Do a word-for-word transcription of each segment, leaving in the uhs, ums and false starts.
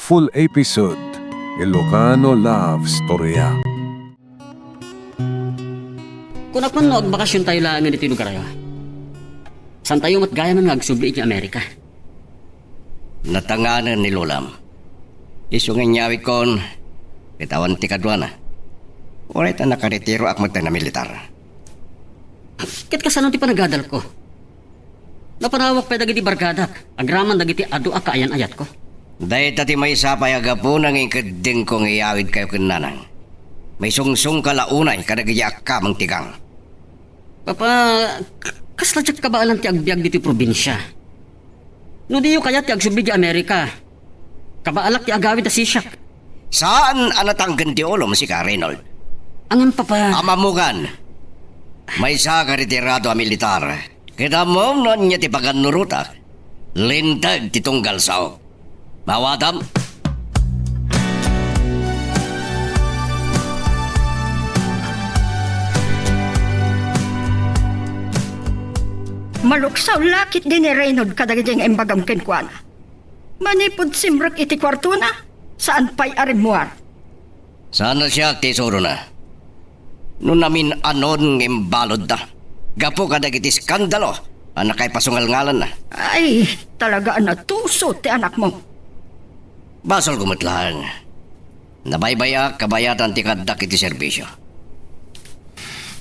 Full episode, Ilocano Love Storya. Kunak man no agbakasiontayo laengen iti lugaryo. Saantayo met gayamen nga agsubli iti Amerika. Natanganen ni lolam. Isu nga inyawidkon, ket awan ti kaduana. Uray ta nakaretiroak met a militar. Ket kasano ti panagadalko? Napanawak pay dagiti barkadak, agraman dagiti adu a kaayan-ayatko. Dayta ti maysa pay a gapuna nga inkeddengko nga iyawidkayo ken nanang. Maisungsongka la unay kadagiti akkameng ti gang. Papa, k-, kasla diak kabaelan ti agbiag ditoy probinsia. No diyo kayat ti agsubli di Amerika, kabaelak ti agawid a sisiak. Saan a natangken ti ulom, sika, Reynold? Ngem, Papa. Ammokan. Maysa ka retirado a militar. Ket ammom no ania ti pagannurotak. Linteg ti tunggal saok. Mawatam. Maluksaw la ketdi ni Reynold kadagiti nga imbagam kenkuana. Manipud simrek iti kuartona, saan pay a rimmuar. Saan a siak ti isurona. No namin-anon nga imbaludda, gapu kadagiti iskandalo a nakaipasungalngalanna. Ay, talaga a natuso ti anakmo. Basolko met laeng. Nabaybay-ak kabayatan ti kaaddak iti serbisio.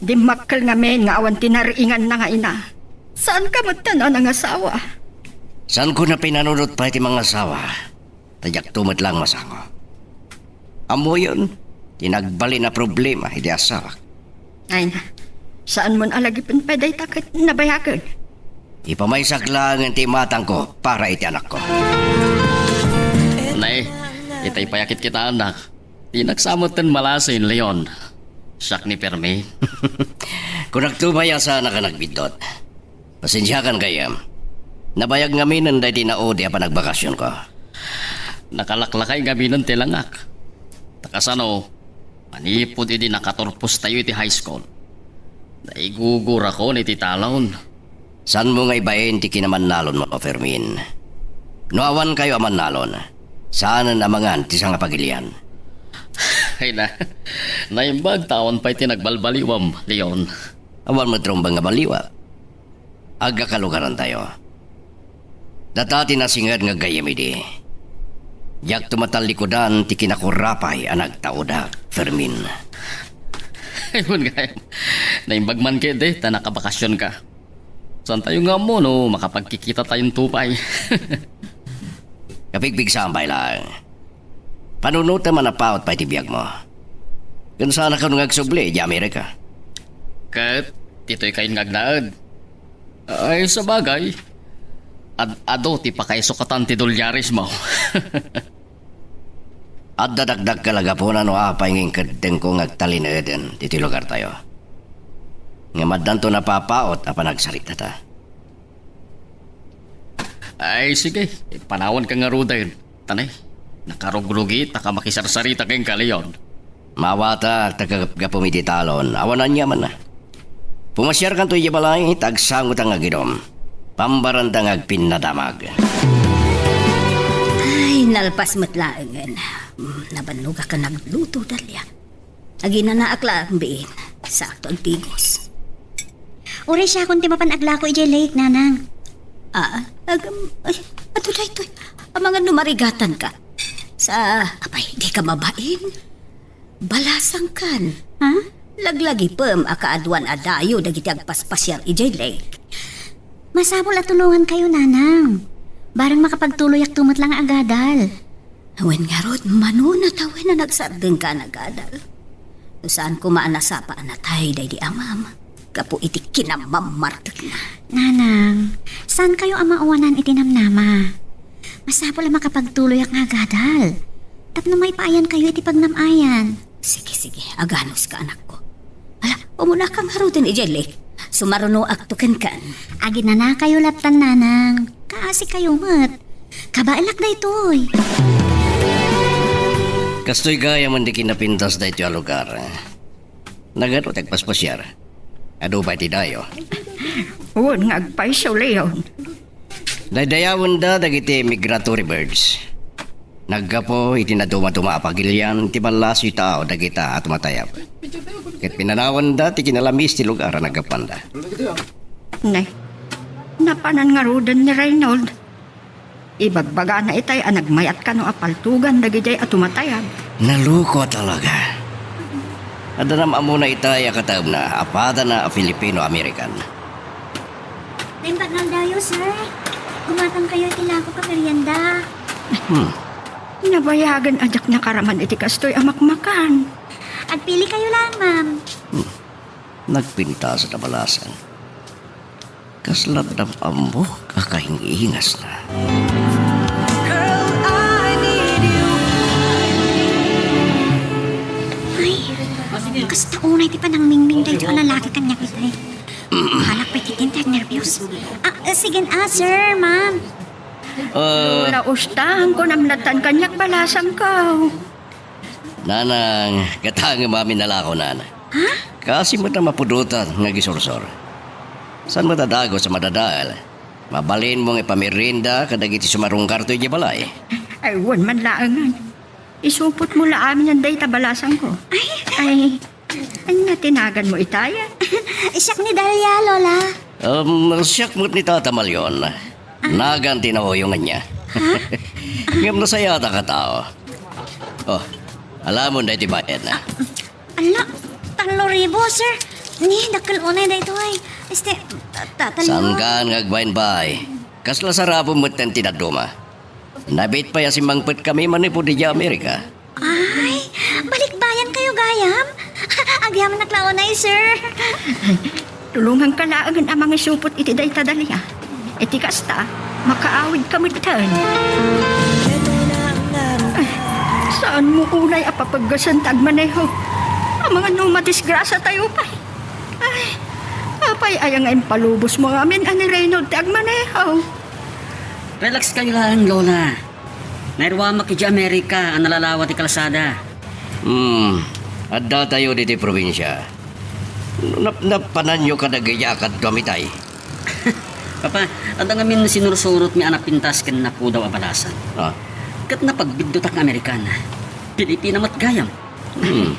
Dimmakkel ngamin nga awan ti nariinganna nga ina. Saanka met a nangasawa? Saanko a pinanunot pay ti mangasawa. Ta diakto met laeng masango. Ammoyon ti nagbalin a problema iti asawak. Ay na, saanmon a lagipen pay dayta ket nabayagen. Ipamaysak laengen ti imatangko para iti anakko. Nay, itay pay a kitkitaennak. Dinak sa metten malasin, Leon. Siak ni Fermin. Kunakto pay a saannak a nagbiddut. Pasensiakan gayyem. Nabayag ngaminen daydi naudi a panagbakasionko. Nakalaklakay ngaminen ti langak. Ta kasano, manipud idi nakaturpostayo iti high school, naigugurakon iti talon. Saanmo nga ibain ti kinamannalonmo, Fermin. No awankayo a mannalon, saanen a mangan ti sangapagilian. Ay na, naimbag ta awan pay ti nagbalbaliwam, Leon. Awan met rumbeng nga baliwak. Agkakalugarantayo. Data ti nasinged nga gayyem idi. Diakto matallikudan ti kinakurapay a nagtaudak, Fermin. Ayun, gayyem. Naimbag man ketdi ta nakabakasionka. Saantayo nga ammo no makapagkikitatayon pay. Kapigpigsaan pay laeng. Panunotem a napaut pay ti biagmo. Ken saanakon nga agsubli idiay Amerika. Ket ditoykayon nga agnaed. Ay, sabagay, ad-adu ti pakaisukatan ti dolyaresmo. Adda dakdakkel a gapuna no apay nga inkeddengko nga agtalinaeden ditoy lugartayo. Ngem addanto napapaut a panagsaritada. Ay, sige, panawanka ngaruden. Tanay, nakarugrugitaka makisarsarita kenka, Leon. Mawatak ta kagapgapum iti talon, awan aniamanna. Pumasiarkanto idiay balay, ta agsangotan nga agidum. Pambaranta nga agpinnadamag. Ay, nalpas met laengen. Mm, nabannogak a nagluto, Dalia. Aginanaak laeng, biin. Sakto agtigos. Uray siakon ti mapan aglako idiay lake, nanang. Ah, agam, ay, adu daytoy. Amangan no marigatanka. Sa, apay, dika mabain. Balasangkan. Ha? Laglagipem a kaaduan a dayo dagiti agpaspasiar idiay lake. Masapul a tulongankayo, nanang. Bareng makapagtuloyak to met la nga agadal. Wen ngarud, mano natawen a nagsardengka a nagadal? No saan koma a nasapa a natay daydi amam, gapu iti kinamammartekna. Nanang, saankayo a maawanan iti namnama? Masapul a makapagtuloyak nga agadal. Tapno maipaayankayo iti pagnam-ayan. Sige, sige, aganuska, anakko. Ala, umunaka ngaruden idiay lake. Sumarunoakto kenkan. Aginanakayo laptan, nanang. Kaasikayo met. Kabaelak daytoy. Kastoy gayamen ti kinapintas daytoy a lugar. Nagadu ti agpaspasiar. Adu pay ti dayo. Wen nga agpayso, Leon. Daydayawenda dagiti migratory birds. Naggapu iti nadumaduma a pagilian ti ballasiw a tao dagita a tumatayab. Ket pinanawanda ti kinalamis ti lugar a naggapuanda. Ne, napanan ngaruden ni Reynold. Ibagbagana itay a nagmayat kano a paltugan dagidiay a tumatayab. Naloko talaga. Adda nam-ammona itay a kataemna a padana a Filipino-American. Naimbag nga aldaw, sir. Gumatang kayo iti lako ka merienda. Hmm. Nabayagen a diak nakaraman iti kastoy a makmakan. Agpili kayo lang, ma'am. Hmm. Nagpintas a balasang. Kasla dam-ammok a kaingingasna. Ay, kasta unay ti panangmingming daytoy a lalaki kaniak itay. Anak, pay ti tinta, nerbios. Ah, eh, sige, ah, sir, ma'am. Ah. Lola, ustang ko namnatan kaniak balasang ko. Nanang, katangem amin a lako, nana. Ha? Kaasi met a mapudotan nga agisursor. Saan met a dagus a madadael? Mabalinmo nga ipamerienda kadagiti sumarungkarto idiay balay. Ay, wen man laengen. Isupotmo la amin dayta balasang ko. Ay. Ay, ania ti naganmo itay? Siak ni Dalia, Lola. Um, siak met ni Tata Malion. Nagan ti nauyonganna. Ha? Ngem nasayaat a tao. Oh, alamon daytoy bayadna. Ala, tallo ribu, sir. Ni, dakkel unay daytoy. Este, ta-, ta-, tallo. Saankan nga agbaynbay? Kasla sarapom metten ti dadduma. Nabit pay a simmangpetkami manipud idiay Amerika. Ay, balikbayan kayo gayam? Agyamanak la unay, sir. Tulonganka laengen a mangisupot iti dayta Dalia. Iti kasta, makaawidka metten. Ay, saanmo unay a papeggasen ti agmaneho? Amangan no madisgrasiatayo pay. Ay, apay aya nga impalubosmo amin a ni Reynold ti agmaneho? Relax kayo laeng, Lola. Nairuamak idiay Amerika a nalalawa ti kalsada. Hmm, addatayo ditoy probinsia. Napnapananyo kadagiti a kadduam itay? Papa, adda ngamin sinursurotmi a napintas ken napudaw a balasang. Ah. Ket napagbiddutak nga Amerikana. Pilipina met gayam. Hmm.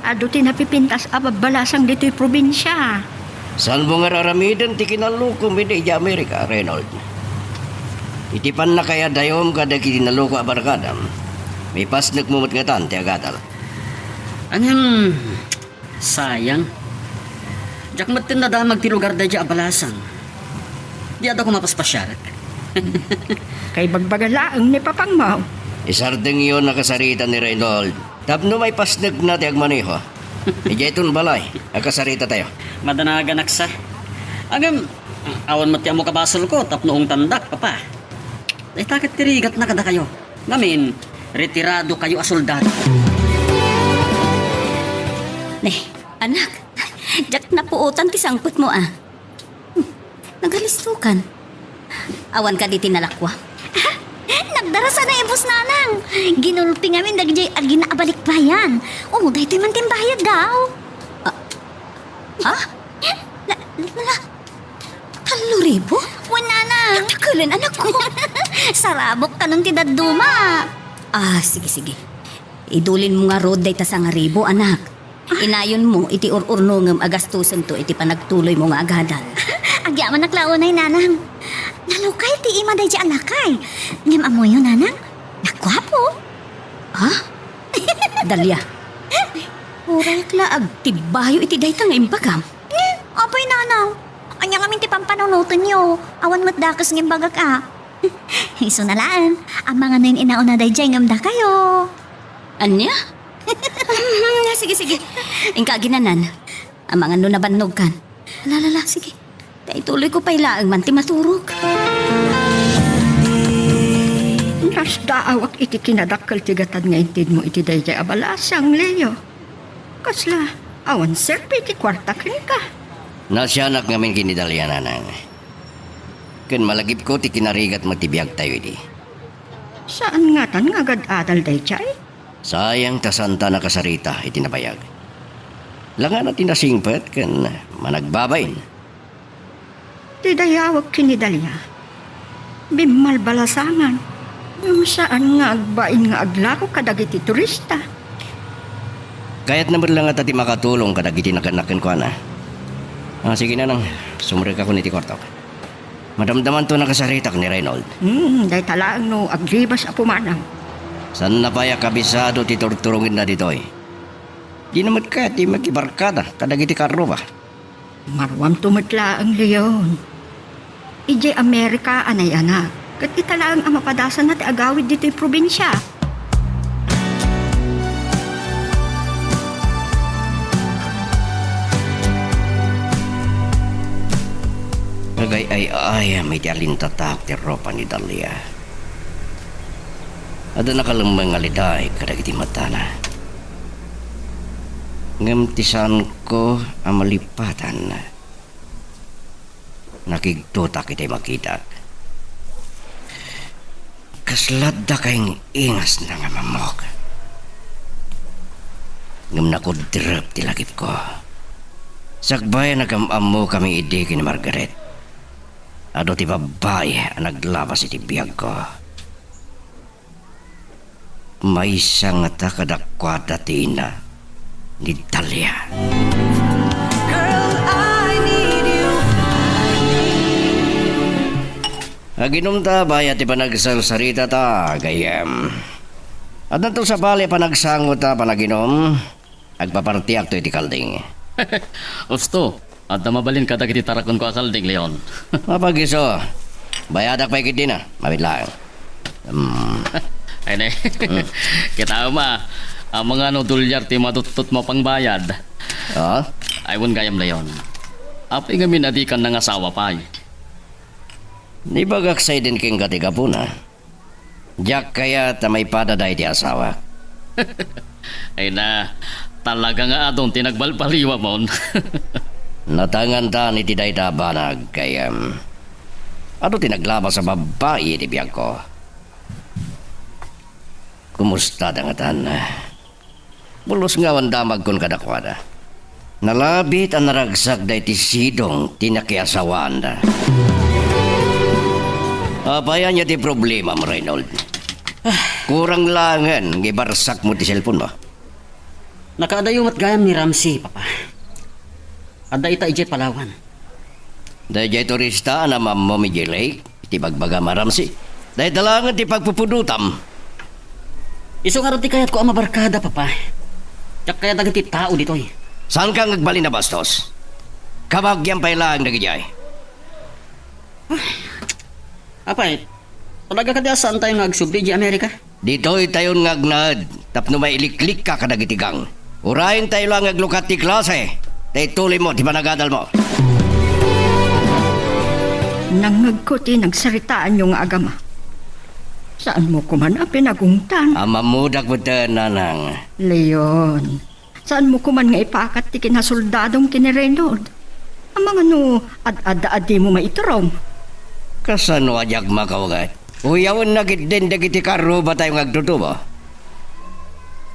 Adu ti napipintas a babbalasang ditoy probinsia. Saanmo nga ar-aramiden ti kinalokom idiay Amerika, Reynold? Iti pannakayadayom kadagiti naloko a barkadam, mipasnekmo met ngatan ti agadal. Ngem, sayang. Diak metten nadamag ti lugar daydiay a balasang. Di adda koma paspasiarek. Kaibagbaga laeng ni papangmo. Isardengyo a kasarita ni Reynold tapno maipasnekna ti agmaneho. Idiay ton balay a kasarita tayo. Madanaganak sa. Ngem, awan met ti ammo kabasolko tapno ungtandak, Papa. Dayta ket ti rigatna kadakayo. Ngamin, retirado kayo a soldado. Ne, anak, diak napuotan ti sangpetmo, a. Hmm, nagalistokan. Awan kadi ti nalakwa? Nagdarasa na ibus, nanang. Ginulpi ngamin dagiti agina a balikbayan. O, daytoy man ti imbayad, gaw. Ah, ha? Na, na, na, Tallo ribu? Wen, nanang. Dakelen, anakko. Sarabok kanon ti dadduma. Ah, sige, sige. Idulinmo ngarud dayta sangaribu, anak. Inayonmo iti ur-urnongem a gastosento iti panagtuloymo nga agadal. Agyamanak la unay, nanang. Nalukay ti ima daydiay a lakay. Ngem ammoyo, nanang, naguapo. Ha? Dalia. Uray la agtibbayo iti dayta nga imbagam. Eh, apay, nanang. Ania ngamin ti pampanunotenyo? Awan met dakes nga imbagak, a. Isuna laeng. Amangan no inauna daydiay ngem dakayo. Ania? Sige, sige. Inka aginanan. Amangan no nabannogkan. La, la, la, sige. Ta ituloyko pay laeng man ti maturog. Nasdaawak iti kinadakkel ti gatad nga intedmo iti daydiay a balasang, Leo. Kasla, awan serbi ti kuarta kenka. Naasianak ngamin ken ni Dalia, nanang. Ken malagipko ti kinarigat met ti biagtayo idi. Saan ngatan nga agad-adal daydiay? Sayang ta saanta nakasarita iti nabayag. Langana ti nasingpet ken managbabain. Ti dayawek ken ni Dalia, bimmalbalasangan. Ngem saan nga agbain nga aglako kadagiti turista. Kayatna met la ngata ti makatulong kadagiti nagannak kenkuana. Ah, sige, nanang, sumrekakon iti kuartok. Madamdamanto nakasaritak ni Reynold. Hmm, dayta laeng no agribas a pumanang. Saanna pay a kabisado ti turturongenna ditoy. Dina met kayat ti makibarkada kadagiti karruba. Maruamto met laeng, Leon. Idiay Amerika a nayanak, ket ita laeng a mapadasanna ti agawid ditoy probinsia. Nagay-ay-ayam iti alintataak ti rupa ni Dalia. Adda nakalemmeng nga liday kadagiti matana. Ngem ti saanko a malipatan, nakigtotak iti makitak. Kasla adda kaing-ingasna nga mammok. Ngem nakudrep ti lagipko. Sakbay a nagam-ammokami idi ken ni Margaret, adu ti babbai a naglabas iti biagko. Maysa ngata kadakuada ti ina ni Dalia. Girl, I need you. Aginumta, bayat ti panagsarsarita ta, gayyem. Addanto sabali a panagsangota, panaginum. Agpapartiakto iti kalding. Usto, adda mabalin kadagiti tarakenko a kalding, Leon. Mapagiso. Bayadak pay ketdina. Mabit laeng. Hmm. Ay, ne. Hmm. Kitaem a, amangan no dolyar ti maduttot mo pangbayad. Ah? Ay, wen gayam, Leon. Apay ngamin a dikan nangasawa pay? Nibagak sa idin kenka ti gapuna. Diak kayat a maipada daydi asawak. Ay na, talaga nga adun ti nagbalbaliwamon. Natangantan iti dayta a banag, gayyem. Adu ti naglabas a babbai iti biagko. Kumusta da ngatan? Pulos nga awan damagkon kadakuada. Nalabit a naragsak daydi sidong ti nakiasawaanda. Apay ania ti problemam, Reynold? Kurang laengen nga ibarsakmo ti cellphonemo. Nakaadayo met gayam ni Ramsey, Papa. Adda ita idiay Palawan. Daydiay turista a namammom idiay lake, iti bagbagam a Ramsey. Dayta laengen ti pagpupudotam. Isu ngarud ti kayatko a mabarkada, Papa. Diak kayat dagiti tao ditoy. Saanka nga agbalin a bastos? Kabagiam pay laeng dagidiay. Apay, talaga kadi a saantayo nga agsubli idiay Amerika? Ditoytayon nga agnaed tapno mailiklikka kadagiti gang. Urayentayo la nga aglukat ti klase, ta itulimo ti panagadalmo. Nangngegko ti nagsaritaanyo nga agama. Saanmo koman a pinagungtan? Ammodak metten, nanang. Leon, saanmo koman nga ipakat ti kinasoldadom ken ni Reynold? Amangan no ad-adda a dimo maiturom. Kasano a diak makaunget? Uyawenna ketdin dagiti karrubatayo nga agtutubo.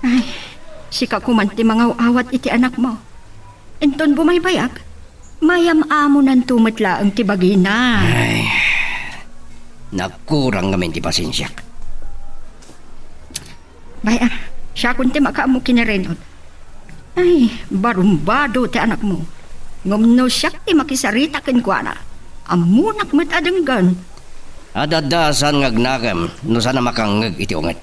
Ay, sika koman ti mangaw-awat iti anakmo. Inton bumaybayag, mayam-amonanto met laeng ti bagina. Ay, nagkurang ngamin ti pasensiak. Bay-am, siakon ti makaammo ken ni Reynold. Ay, barumbado ti anakmo. Ngem no siak ti makisarita kenkuana, ammonak met a denggen. Ad-adda a saan nga agnakem no saan a makangngeg iti unget.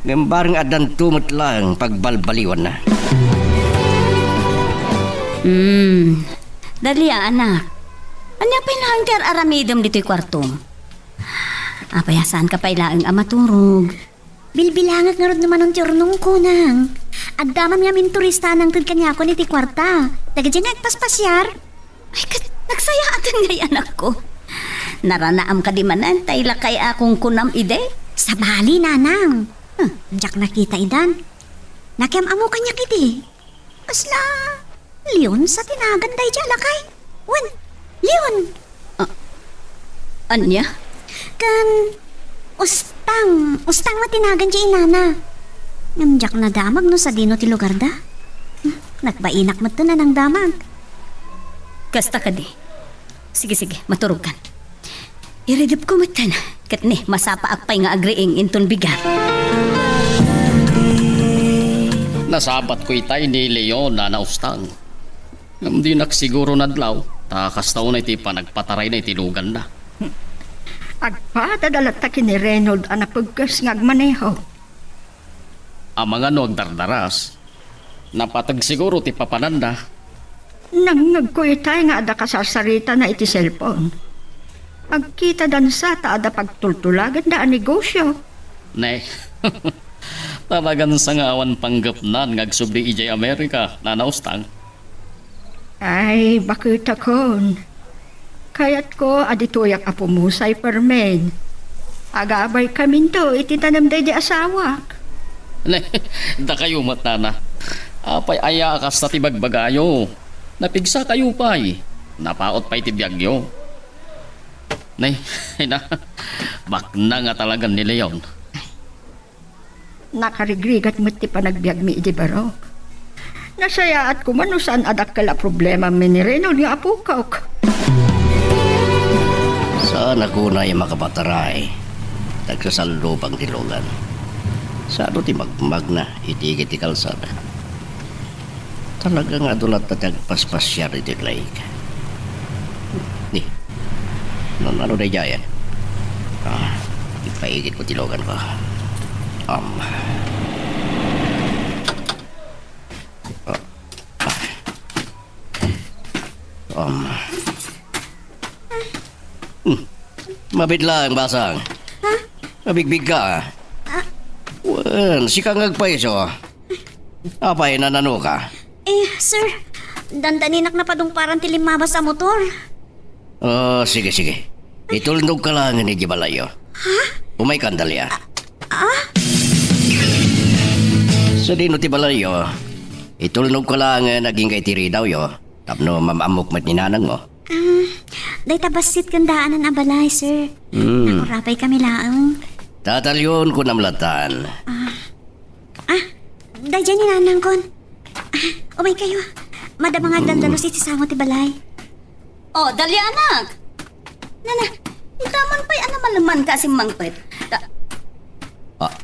Ngem bareng addanto met laeng pagbalbaliwanna. Hmm. Dalia, anak. Ania pay laeng ti ar-aramidem ditoy kuartom? Apay a saanka pay laeng a maturog? Bilbilangek ngarud no manon ti urnongko, nang. Adda man ngamin turista a nangted kaniakon iti kuarta. Dagiti nga agpaspasiar. Ay, ket nagsayaaten ngay anakko. Naranaam kadi manen tay lakay a kunkunam idi? Sabali, nanang. Huh, diak nakita idan. Nakiam-ammo kaniak idi. Kasla Leon sa ti nagan daydi a lakay. Wen, Leon. Ah, ania? Ken Ustang, Ustang met ti nagan ti inana. Ngem diak nadamag no sadino ti lugarda. Hmm, nagbainak met ti nanangdamag. Kasta kadi. Sige, sige, maturogkan. Iridipko metten, ket ni, masapaak pay nga agriing inton bigat. Nasabatko itay ni Leon, Nana Ustang. Ngem dinak siguro nadlaw, ta kasta unay ti panagpatarayna iti luganna. Agpadada latta ken ni Reynold a napegkes nga agmaneho. Amangan no agdardaras, napateg siguro ti papananna. Nangngegko itay nga adda kasasaritana iti cellphone. Agkitadansa ta adda pagtultulagenda a negosio. Ne, talagan sa nga awan panggepnan nga agsubli idiay Amerika, Nana Ustang. Ay, baketakon. Kayatko a ditoyak a pumusay, Fermin. Agabaykaminto iti tanem daydi asawak. Ne, dakayo met, Nana. Apay aya a kasta ti bagbagayo? Napigsakayo pay. Napaut pay ti biagyo. Ne, ina, baknang a talagan ni Leon. Nakarigrigat met ti panagbiagmi idi barok. Nasayaat koma no saan a dakkel a problemami ni Reynold nga apokok. Saanak unay a makapataray, ta agsasallubang ti lugan. Saan ti magmagna iti igid ti kalsada? Talaga nga adu latta ti agpaspasiar iti lake. Ni, nano daydiay? Ah, ipaigidko ti luganko. Um. Ah. Um. Hmm. Mabit lang, basang. Ha? Mabigbigka, ah. Ah. Wen, sika nga agpayso. Apay, nananoka? Eh, sir, dandaninak napadungparan ti limmabas a motor. Oh, sige, sige. Itulnogka laengen idiay balayyo. Ha? Umaykan, Dalia. Ah? Sadino ti balayyo? Itulnogka laengen agingga iti ridawyo tapno maam-ammok met ni nanangmo. Ah, dayta bassit ken daanan a balay, sir. Hmm. Nakurapay kami laeng. Tatalyon, kunam latan. Ah. Ah, daydiay ni nanangkon. Ah, umaykayo. Madama nga agdaldalos iti sango ti balay. Oh, Dalia, anak. Nana, itaman pay a namalemanka a simmangpet. Ta- Ah.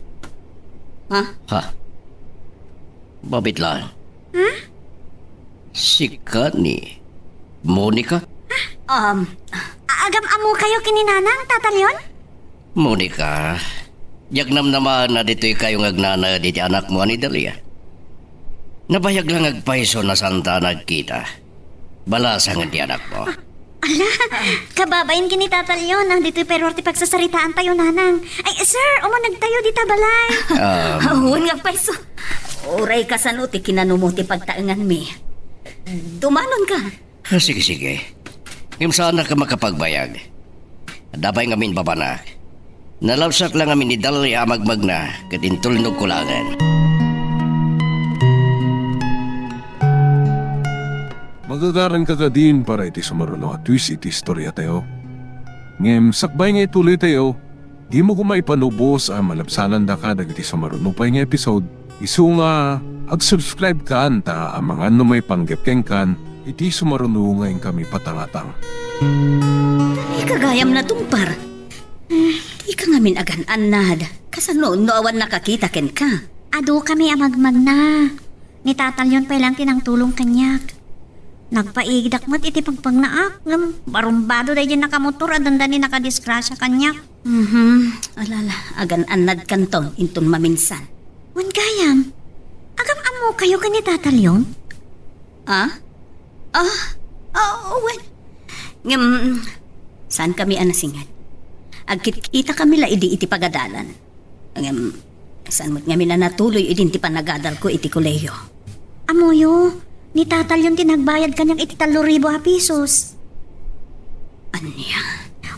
Ha? Ha? Mabit lang. Ha? Sika ni Monica? Um, a-, agam-ammokayo ken ni nanang, Tata Leon? Monica, diak namnamaen a ditoykayo nga agnanaed iti anakmo a ni Dalia. Nabayag lang agpayso a saanta a nagkita. Balasangen ti anakmo. Ala, kababain ken ni Tata Leon, ah, ditoy pay ruar ti pagsasaritaantayo, nanang. Ay, sir, umunegtayo dita balay. Um. Awan nga payso. Uray kasano ti kinanumo ti pagtaenganmi. Dumanonka. Ah, sige, sige. Ngem saannak a makapagbayag. Adda pay ngamin babanak. Nalabsak lang ngamin ni Dalia a magmagna ket intulnogko laengen. Magagaranka kadin para iti sumaruno a twist iti istoriatayo. Ngem sakbay nga ituloytayo, dimo koma ipanubos a malabsanandaka dagiti sumaruno pay nga episode. Isu nga, ag-subscribe kan ta amangan no maipanggep kenkan iti sumaruno nga inkami patangatang. Dika gayam natumpar. Hmm, dika ngamin agan-annad. Kasano no awan nakakita kenka? Adu kami a magmagna. Ni Tata Leon pay lang ti nangtulong kaniak. Nagpaigidak met iti pagpagnaak, ngem barumbado daydi nakamotor a dandani nakadisgrasia kaniak. Mhm. Alala, agan-annadkanto inton maminsan. Wen gayam, agam-ammokayo ken ni Tata Leon? Ah? Ah? Ah, wen. Ngem, saankami a nasinged. Agkitkitakami la idi iti pagadalan. Ngem, saan met ngamin a natuloy idin ti panagadalko iti kolehiyo. Ammoyo, ni Tata Leon ti nagbayad kaniak iti tallo ribu a pesos. Ania?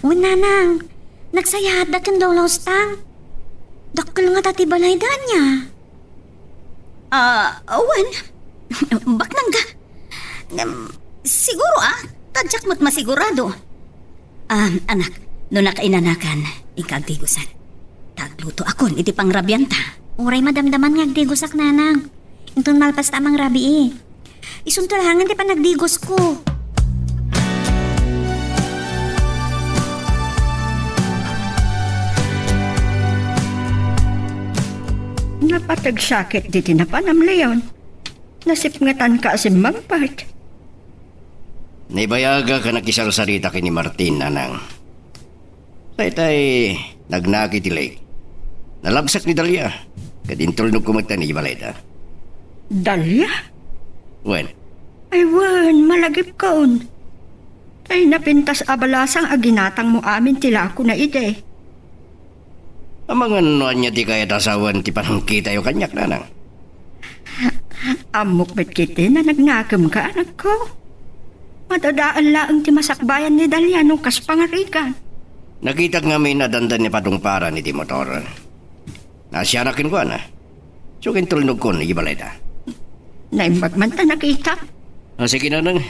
Wen, nanang, nagsayaatda ken Lolo Stang. Dakkel ngata ti balayda, ania? Ah, wen. Baknangka. Ngem, siguro, ah, ta diak met masigurado. Ah, anak, no nakainanakan, inka agdigosan. Ta aglutoakon iti pangrabianta. Uray madamdaman nga agdigosak, nanang. Inton malpasta a mangrabii. Isunto laengen ti panagdigosko. Napateg siak ket diti napanam, Leon. Nasipngetanka a simmangpet. Naibayagak a nakisarsarita ken ni Martin, nanang. Daytay, nagnaki ti lake. Nalabsak ni Dalia. Ket intulnogko met idiay balayda. Dalia? Wen. Ay wen, malagipkon. Tay napintas a balasang a ginatangmo amin ti lakona idi. Amangan no ania ti kayat a sawen ti panangkitayo kaniak, nanang. Ammok met ketdi a nagnakemka, anakko. Madadael laeng ti masakbayan ni Dalia no kas pangarigan. Nakitak ngamin a dandani patungparan iti motor. Naasianak kenkuana. Isu ket intulnogkon idiay balayda. Naimbag man ta nakitak. Ah, sige, nanang.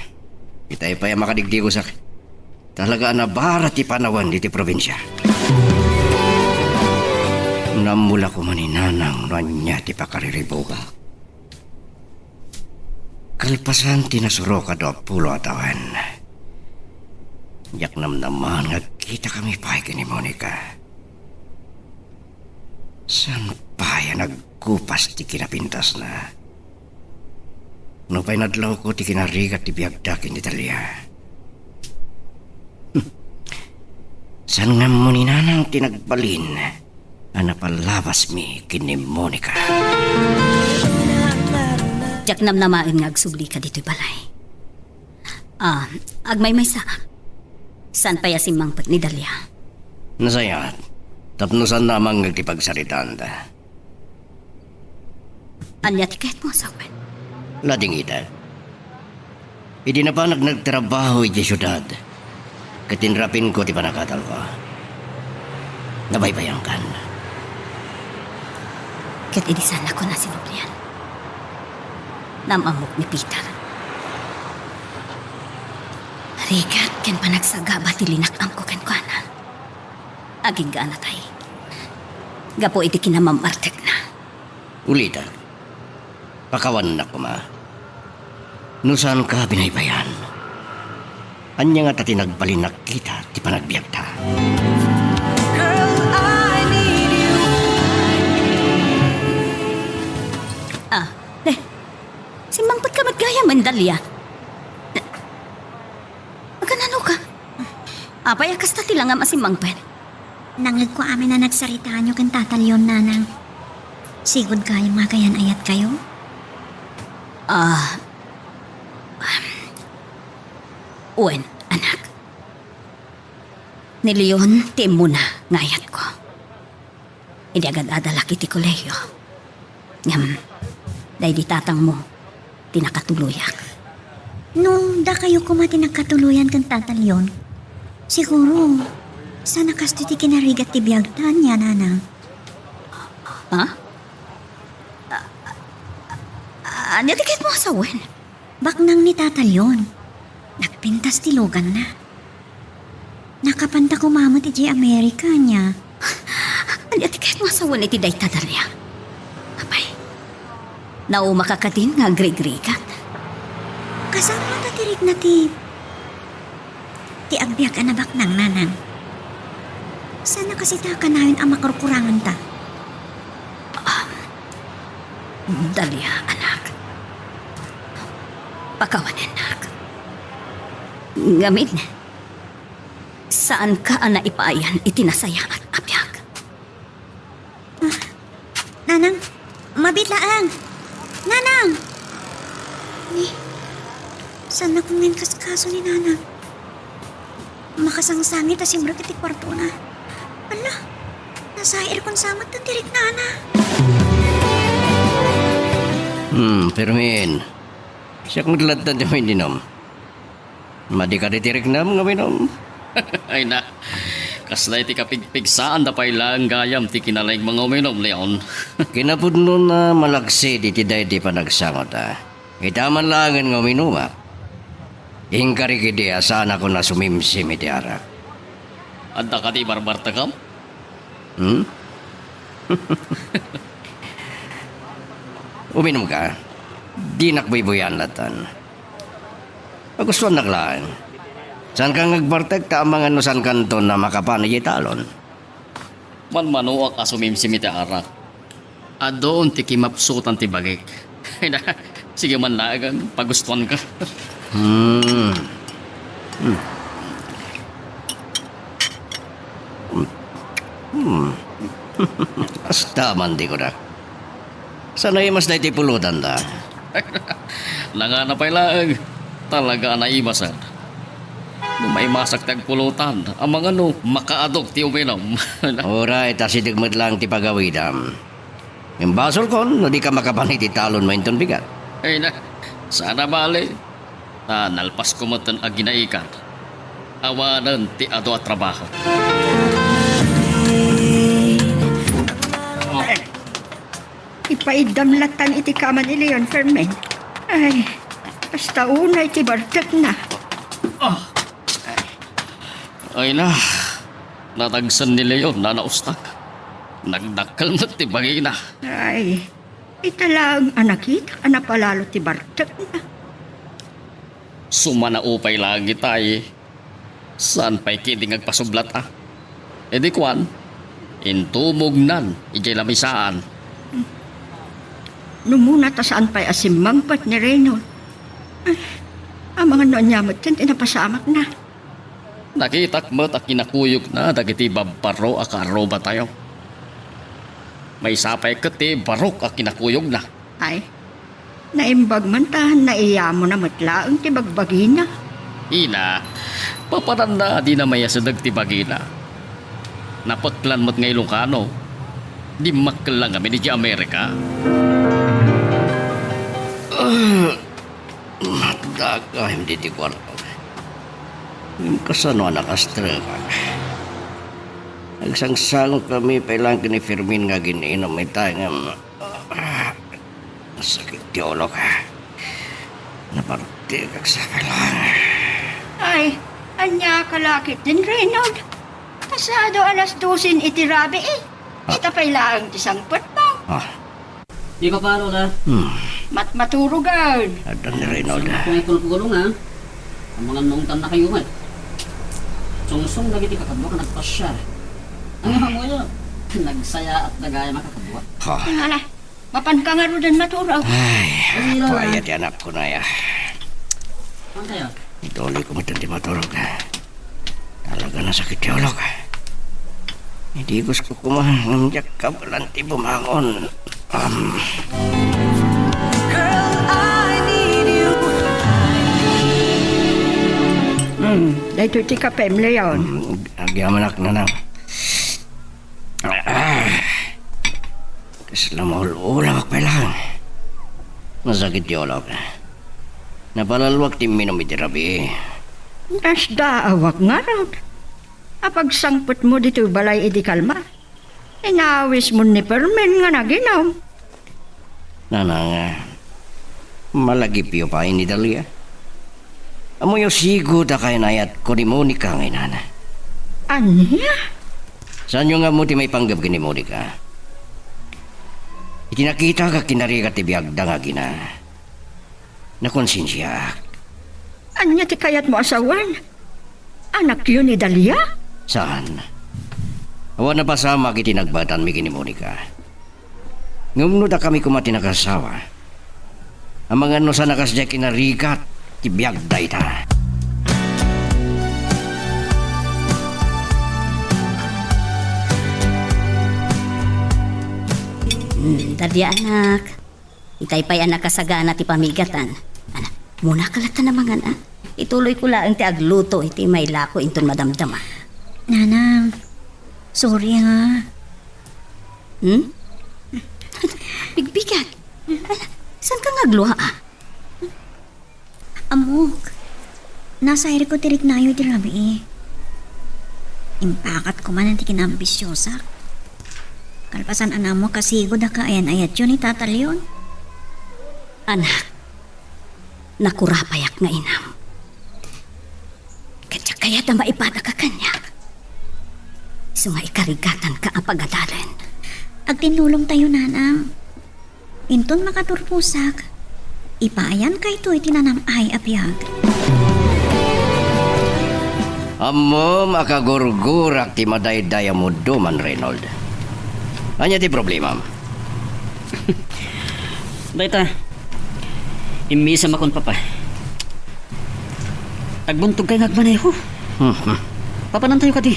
Itay pay a makadigdigusak. Talaga a nabara ti panawen iti probinsia. Naammola koma ni nanang no ania ti pakariribukak. Kalpasan ti nasurok a dua pulo a tawen, diak namnamaen nga agkitakami pay ken ni Monica. Saan pay a nagkupas ti kinapintasna? Nupay nadlawko ti kinarigat ti biagda ken ni Dalia. Saan nga ammo ni nanang ti nagbalin a napalabasmi ken ni Monica? Diak namnamaen nga agsublika ditoy balay. Ah, agmaymaysa. Saan pay a simmangpet ni Dalia? Nasayaat. Tapno saanna a mangngeg ti pagsaritaanda. Ania ti kayatmo a sawen? Ladingita. Idi napanak nagtrabaho idiay siudad, ket inrapinko ti panagkatalko. Nabaybayankan. Ket idi saannakon a sinublian, naam-ammok ni Peter. Rigat ken panagsagaba ti linak-amko kenkuana. Agingga a natay gapu iti kinamammartekna. Ulitek, pakawanennak koma. No saanka a binaybayan, ania ngata ti nagbalin a kita ti panagbiagta? Ah, eh, simmangpetka met gayam, Dalia. Agananoka? Apay a kasta ti langam a simmangpet? Nangngegko amin a nagsaritaanyo ken Tata Leon, nanang. Sigud gayam nga ayan-ayatkayo? Ah, wen, anak. Ni Leon ti immuna nga ayatko. Idi agad-adalak iti kolehiyo. Ngem, daydi tatangmo ti nakatuloyak. No dakayo koma ti nagkatuloyan ken Tata Leon, siguro, saan a kastoy ti kinarigat ti biagta, ania, nanang? Ha? A-, a-, ania ti kayatmo a sawen? Baknang ni Tata Leon. Nagpintas ti luganna. Nakapanta koma met idiay Amerika, ania? Ania ti kayatmo a sawen iti dayta, Dalia? Apay, naumaka kadin nga agrigrigat? Kasano ta ti rikna ti, ti agbiag a nabaknang, nanang? Saan a kasita a kanayon a makurkuranganta? Um, Dalia, anak. Pakawanennak. Ngamin, saanka a naipayan iti nasayaat a biag. Ah, Nanang, mabiit laeng. Nanang! Ni, saannakon nga inkaskaso ni Nanang. Makasangsangit a simrek iti kuartona. Ala, nasairkon sa met ti riknana. Hmm, Fermin. Siak met latta ti uminom. Madi kadi ti riknam nga uminom? Ay na, kasla iti kapigpigsaanda pay laeng gayam ti kinalaing nga uminom, Leon. Kinapudnona, malagsid iti daydi panagsangota. Ita man laengen nga uminumak, inkarik idi a saanakon a sumimsim iti arak. Adda kadi barbartekam? Hmm? Uminumka? Dinak buybuyan latan. Pagustuannak laeng. Saanka nga agbartek ta amangan no saankanton a makapan idiay talon. Manmanoak a sumimsim iti arak. Adun ti kimapsutan ti bagik. Sige man laeng, pagustuanka. Hmm. Hmm. Hmm. Hasta man di ko na. Saan a imas daytoy pulotanda? Nangana pay laeng. Talaga a naimasan. No maimasak ti agpulotan, amangan no makaadok ti uminum. Uray, ta asideg met laeng ti pagawidam. Ngem basolkon no dika makapan iti talonmo inton bigat. Ay na, saan a bale. Ta nalpasko met ti aginaikan. Awanen ti adu a trabaho. Ipaiddam lattan iti kama ni Leon, Fermin. Ay, hasta unay ti bartekna. Ah. Ay na, natagsen ni Leon a naustak. Nagdakkel met ti bagina. Ay, ita laeng a nakitak a napalalo ti bartekna. Sumanaupay laeng itay. Saan pay ketdi nga agpasublat a? Idi kuan, intumognan idiay lamisaan. No muna ta saan pay a simmangpet ni Reynold. Ay, amangan no ania met ti napasamakna. Nakitak met a kinakuyogna dagiti babbarro a kaarrubatayo. Maysa pay ket ti barok a kinakuyogna. Ay, naimbag man ta naiyamona met laeng ti bagbagina. Ina, papananna a dina maiyasideg ti bagina. Napeklan met nga Ilocano. Dimmakkel la ngamin idiay Amerika. Ah, matdagayem ditoy kuarto. Ngem kasano a nakastrekak? Agsangsangokkami pay laeng ken ni Fermin nga agin-inum ita, ngem, ah, sakit ti ulok. Napartikak sa kailangan. Ay, ania ka la ketdin, Reynold? Pasado alas dosen iti rabii, eh. Ah. Ita pay laeng ti sangpetmo. Ah. Di ka paro na. Hmm. Matmaturogan. Adda ni Reynold. Saan ko nga kulkulong, ha? Amangan maungtan na kayo, man. Sungsong dagiti kakadua nga nagpasiar. Ang mga mo yun, nagsayaat na gaya makakadua. Ha. Ngala, mapan ka nga ruden maturog. Ay, Ay, Lola. Paya ti anakko na ya. Saan kayo? Ituloy ko met ti maturog. Talaga nasakit ti ulok. Idi gusto ko man, ngem diak kabaelan ti bumangon. Um. Girl, I need you. Hmm, daytoy ti kapem, Leon. Hmm, agyamanak, nanang. Ah. Kasla maul-ulak pay laeng. Nasakit ti ulok. Napalalwak ti imminum iti rabii. Nasdaawak ngarud. Apagsangpetmo ditoy balay idi kalma, inawismo ni Fermin nga naginum. Nanang, malagipyo pay ni Dalia? Ammoyo sigud a kainayatko ni Monica nga inana. Ania? Saanyo nga ammo ti maipanggep ken ni Monica? Iti nakitak a kinarigat ti biagda nga agina, nakonsensiaak. Ania ti kayatmo a sawen? Anakyo ni Dalia? Saan. Awan a pasamak iti nagbaetanmi ken ni Monica. Ngem no dakami koma ti nakasawa, amangan no saan a kasdiay kinarigat ti biag dayta. Hmm, Dalia, anak. Itay pay a nakasagana ti pamigatan. Ana, munaka latta a mangan, a? Ituloyko laeng ti agluto iti mailako inton madamdama. Nanang, sorry, ha. Hmm? Bigbigat. Ala, saan ka nga agluha, a? Ammok, nasairko ti riknayo iti rabii. Impakat ko man ti kinaambisiosak. Kalpasan a naammo, kasigud a kaayan-ayatyo ni Tata Leon. Anak, nakurapayak nga inam. Ket diak kayat a maipadaka kaniak. Isu nga ikarigatanka a pagadalan. Agtinnulongtayo, nanang. Inton makaturposak, ipaayanka iti nanam-ay a biag. Ammom a kagurgurak ti madayday a muddo man, Reynold. Ania ti problemam? Dayta, immisamakon, Papa. Agbuntogkay nga agmaneho. Hmm. Papanantayo kadi?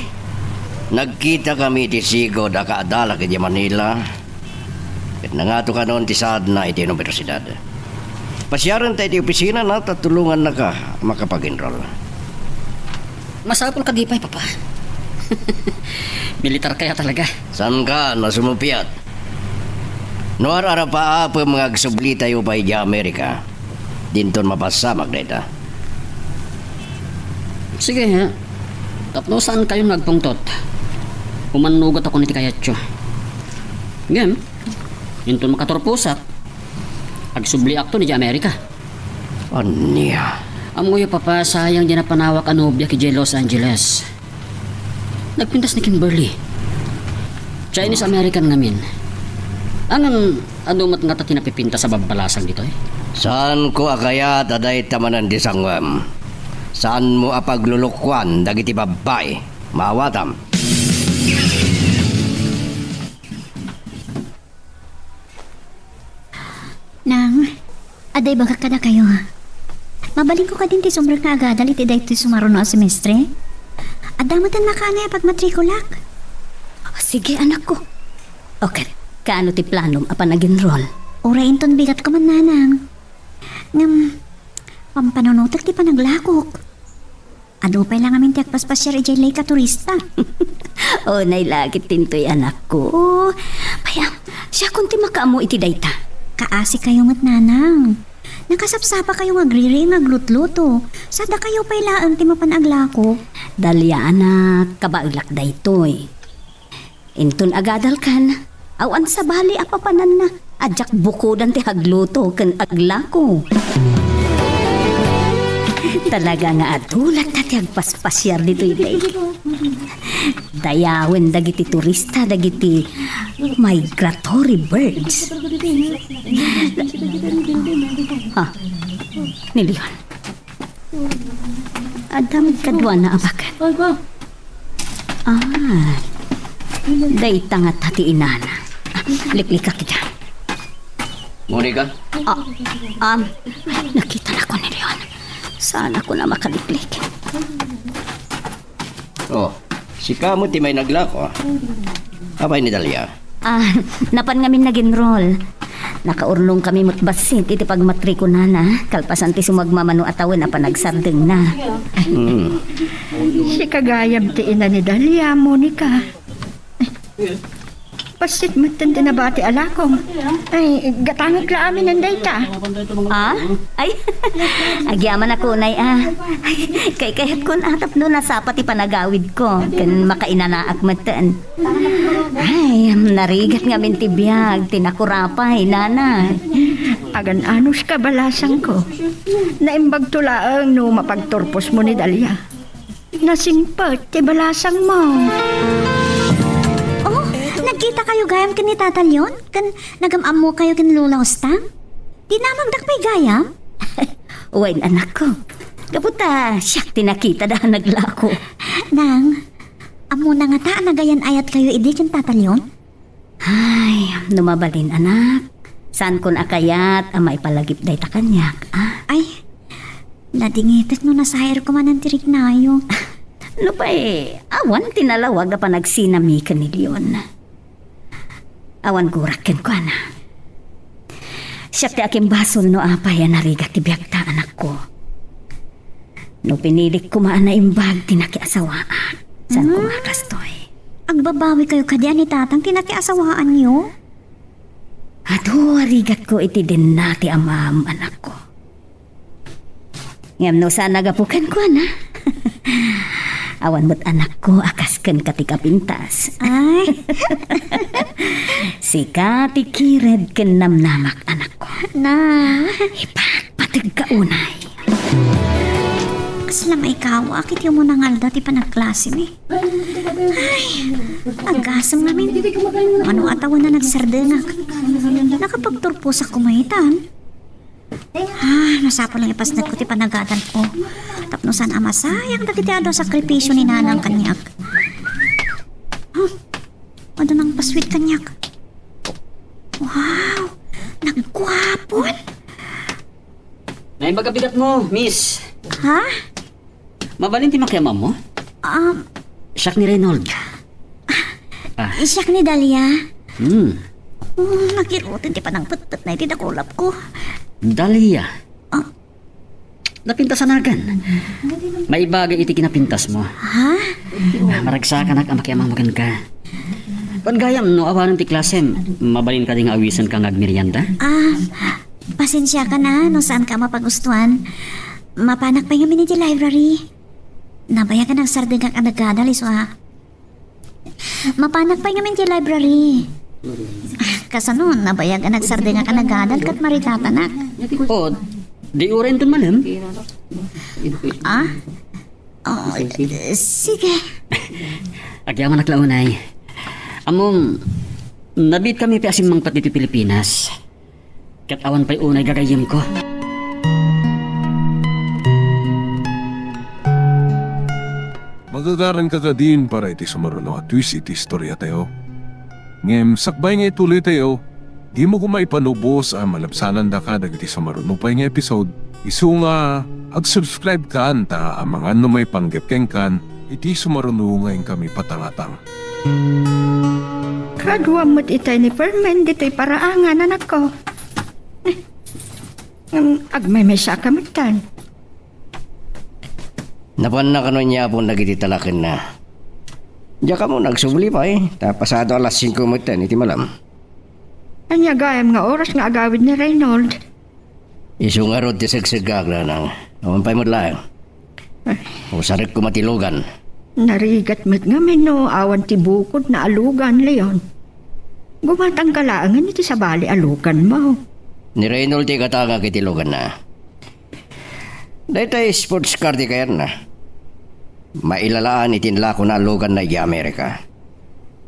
Nagkitakami iti sigud a kaadalak idiay Manila. Ket nangatokanon ti saadna iti universidad. Pasiarenta iti opisinana ta tulongannaka makapag-enroll. Masapul kadi pay, Papa. Militar kaya talaga? Saanka a sumupiat? No ar-arapaapem nga agsublitayo pay idiay Amerika, dinton mapasamak dayta. Sige, ha? Tapno saankayon nga agpungtot, umannugatakon iti kayatyo. Ngem, inton makaturposak, agsubliakton idiay Amerika. Ania? Ammoyo, Papa, sayang diay napanawak a nobiak idiay Los Angeles. Nagpintas ni Kimberly. Chinese American ngamin. Ngem, adu met ngata ti napipintas a babbalasang ditoy? Saanko a kayat a dayta manen ti sanguem. Saanmo a paglulukoan dagiti babbai. Maawatam. Nang, adda ibagak kadakayo. Mabalinko kadin ti sumrek nga agadal iti daytoy sumaruno a semestre? Adda met nakaanay a pagmatrikulak? Sige, anakko. O ket, kaano ti planom a panag-enroll? Uray inton bigatko man, nanang. Ngem, pampanunotek ti panaglakok. Adu pay la ngamin ti agpaspasiar idiay lake a turista. Unay la ket tintoy, anakko. Pay, a, siakon ti makaammo iti dayta. Kaasikayo met, nanang. Nakasapsapakayo nga agririing nga aglutluto. Sadakayo pay laeng ti mapan aglako. Dalia, anak, kabaelak daytoy. Inton agadalkan, awan sabali a papananna a diak bukodan ti agluto ken aglako. Talaga nga adu latta ti agpaspasiar ditoy, day. Dayawen dagiti turista dagiti migratory birds. Ah, ni Leon. Adda met kaduana a baket. Ah, dayta ngata ti inana. Liklikak ida. Monica? Ah, um, nakitanakon ni Leon. Saanakon a makaliklik. Oh, sika met ti may naglako, ah. Apay ni Dalia? Ah, napan ngamin nag-enroll. Nakaurnongkami met bassit iti pagmatrikunana, kalpasan ti sumagmamano a tawen a panagsardengna. Hmm. Sika gayam ti ina ni Dalia, Monica. Bassit metten ti nabati a lakong. Ay, gatangek la aminen dayta. Ah? Ay, agyamanak unay, ah. Ay, kaykayatkon a tapno nasapa ti panagawidko ken makainanaak metten. Ay, narigat ngamin ti biag ti nakurapay, nana. Agan-anos ka, balasangko. Naimbagto laeng no mapagturposmo ni Dalia. Nasingpet ti balasangmo. Oh, nagkitakayo gayam ken ni Tata Leon? Ken nagam-ammokayo ken Lola Ostang? Dinamagdak pay gayam? Wen, anakko. Gapu ta siak ti nakitada a naglako. Nang, ammona ngata a nagayan-ayatkayo idi ken Tata Leon? Ay, no mabalin, anak, saankon a kayat a maipalagip dayta kaniak, a? Ay, nadingitek no nasairko manen ti riknayo. Nupay awan ti nalawag a panagsinami ken ni Leon. Awan gurak kenkuana. Siak ti akimbasol no apay a narigat ti biagta, anakko. No pinilik koma a naimbag ti nakiasawaak, saan koma a kastoy. Agbabawikayo kadi a ni Tatang ti nakiasawaanyo? Adu a rigatko iti denna ti amam, anakko. Ngem no saan a gapu kenkuana, awan met anakko a kas kenka ti kapintas. Ay. Sika ti kired ken namnamak, anakko. Na. Ipagpategka unay. Kasla maikawak iti umuna nga aldaw ti panagklasemi. Ay, agasem ngamin. Mano a tawen a nagsardengak. Nakapagturposak koma itan. Ah, masapul nga ipasnekko ti panagadalko. Tapno saan a masayang dagiti adu a sakripisio ni Nanang kaniak. Huh? Adda nangpassuet kaniak. Wow! Ay, baga bigat mo, miss. Ha? Mabalin ti makiamam mo? Um, Siak ni Reynold. Ah. Siak ni Dahlia. Hmm. Oh, nakirutin ti panangpetpet na iti dakulap ko. Dahlia. Ah. Napintasanakan. Maibagay iti kinapintas mo. Ha? Ah, maragsakanak a makiamam kenka. Wen gayam no awanen ti klasem, mabalin kadi nga awisenka nga agmerienda? Ah, pasensiakan a no saanka a mapagustuan. Mapanak pay ngamin iti library. Nabayagan agsardengak a nagadal isu a. Mapanak pay ngamin iti library. Kasano, nabayagan agsardengak a nagadal ket maritatanak. O, di uray inton malem? Ah? Oh, sige. Agyamanak la unay. Ammom, nabiit kami pay a simmangpet ditoy Pilipinas. Ket awan pay unay gagayyemko. Magagaranka kadin para iti sumaruno a twist iti istoriatayo. Ngem sakbay nga itulitayo, dimo koma ipanubos a malabsanandaka dagiti sumaruno pay nga episode. Isu nga, ag-subscribe kan ta amangan no maipanggep kenkan iti sumaruno nga inkami patangatang. Kaduam met itay ni Fermin ditoy paraangan, anakko. Ngem agmaymaysaka metten. Napanna kano ni Apo dagiti talakenna. Diak ammo no agsubli pay, ta pasado alas singko metten iti malem. Ania gayam nga oras nga agawid ni Reynold? Isu ngarud ti segseggak, nanang. Awan pay met laeng. Ay. Usarek koma ti lugan. Narigat met ngamin no awan ti bukodna a lugan, Leon. Gumatangka laengen iti sabali a luganmo. Ni Reynold ti ikatangak iti luganna. Daytoy sports car ti kayatna. Mailalaan iti inlakona a luganna idiay Amerika.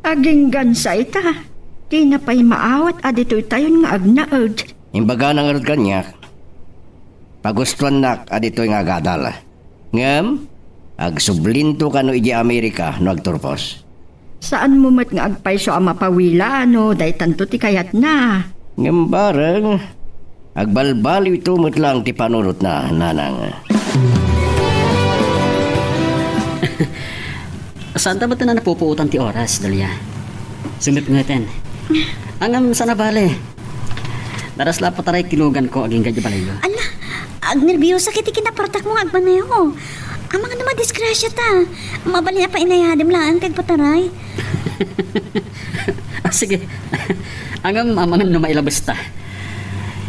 Aginggansa ita. Dina pay maawat a ditoytayon nga agnaed. Imbagana ngarud kaniak, pagustuannak a ditoy nga agadal. Ngem, agsublinto kano idiay Amerika no agturpos. Saanmo met nga agpayso a mapawila no daytanto ti kayatna. Ngem bareng, agbalbaliwto met laeng ti panunotna, nanang. Saanta met a napupuotan ti oras, Dahlia. Sumipngeten. Ngem, saan a bale. Daras la a pataray ti luganko agingga idiay balayyo. Ala, agnerbiosak iti kinapartakmo nga agmaneho. Amangan no madisgrasiata. Mabalin a painayadem laeng ti agpataray. Ah, sige. Ngem, amangan no mailabesta.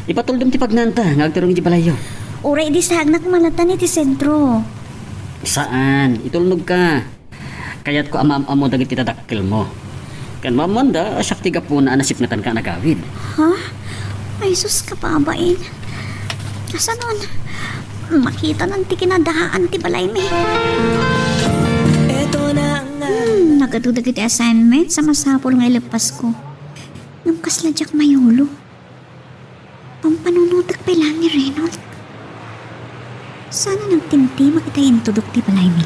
Ipatuldom ti pagnanta nga agturong idiay balayyo. Uray idi saagnak malatan iti sentro. Saan? Itulnogka. Kayatko a maam-ammo dagiti dadakkelmo. Ken maammoanda a siak ti gapuna a nasipngetanka a nagawid. Ha? Ay, sus, kababain. Kasanon? Makitanan ti kinadaan ti balaymi. Hmm, nagadu dagiti assignments a masapul nga ileppasko. Ngem kasla diak mayulo. Pampanunotek pay laeng ni Reynold. Saan a nagtimtimek itay intudok ti balaymi.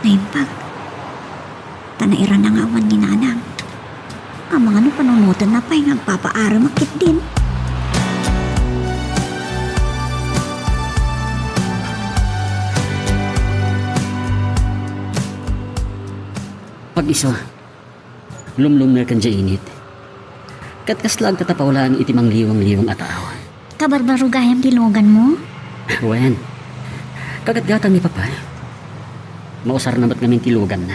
Naimbag. Ta nairana nga awan ni nanang. Amangan no panunotenna pay nga agpapaaremek ketdin. Pag-isu. Lumlumneken diay init. Ket kasla agtatapaw laeng iti mangliwangliwang a tao. Kabarbaro gayam ti luganmo? Wen. Kagatgatang ni Papa. Mausarna met ngamin ti luganna.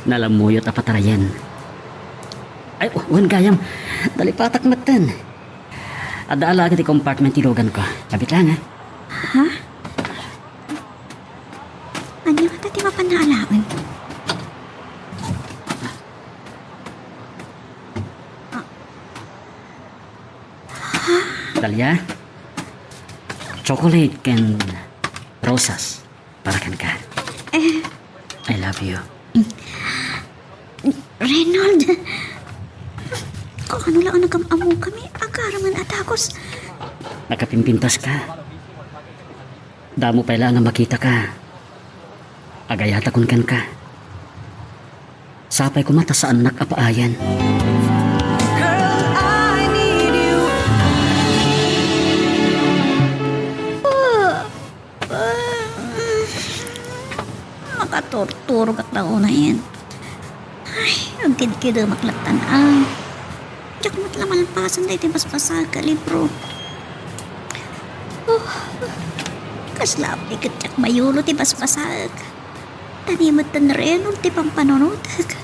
Nalammuyot a patarayen. Ay, wen gayam. Nalipatak metten. Adda ala iti compartment ti luganko. Sabit laeng, ha? Ha? Ania ngata ti mapanna alaen? Ah. Ha? Dahlia, chocolate ken rosas para kenka. Eh. I love you. Reynold, kaano la a nagam-ammokami? Agarem a dakes. Nakapimpintaska. Damo pay laeng a makitaka. Agayatakon kenka. Sapay koma ta saannak a paayen. Girl, I need you. Nakaturturogak la unayen. Ay, agkidkidemak lattan a. Diak met la malpasen daytoy basbasaek a libro. Oh, kasla apay ket diak mayulo ti basbasaek. Ta ni met ni Reynold ti pampanunotek.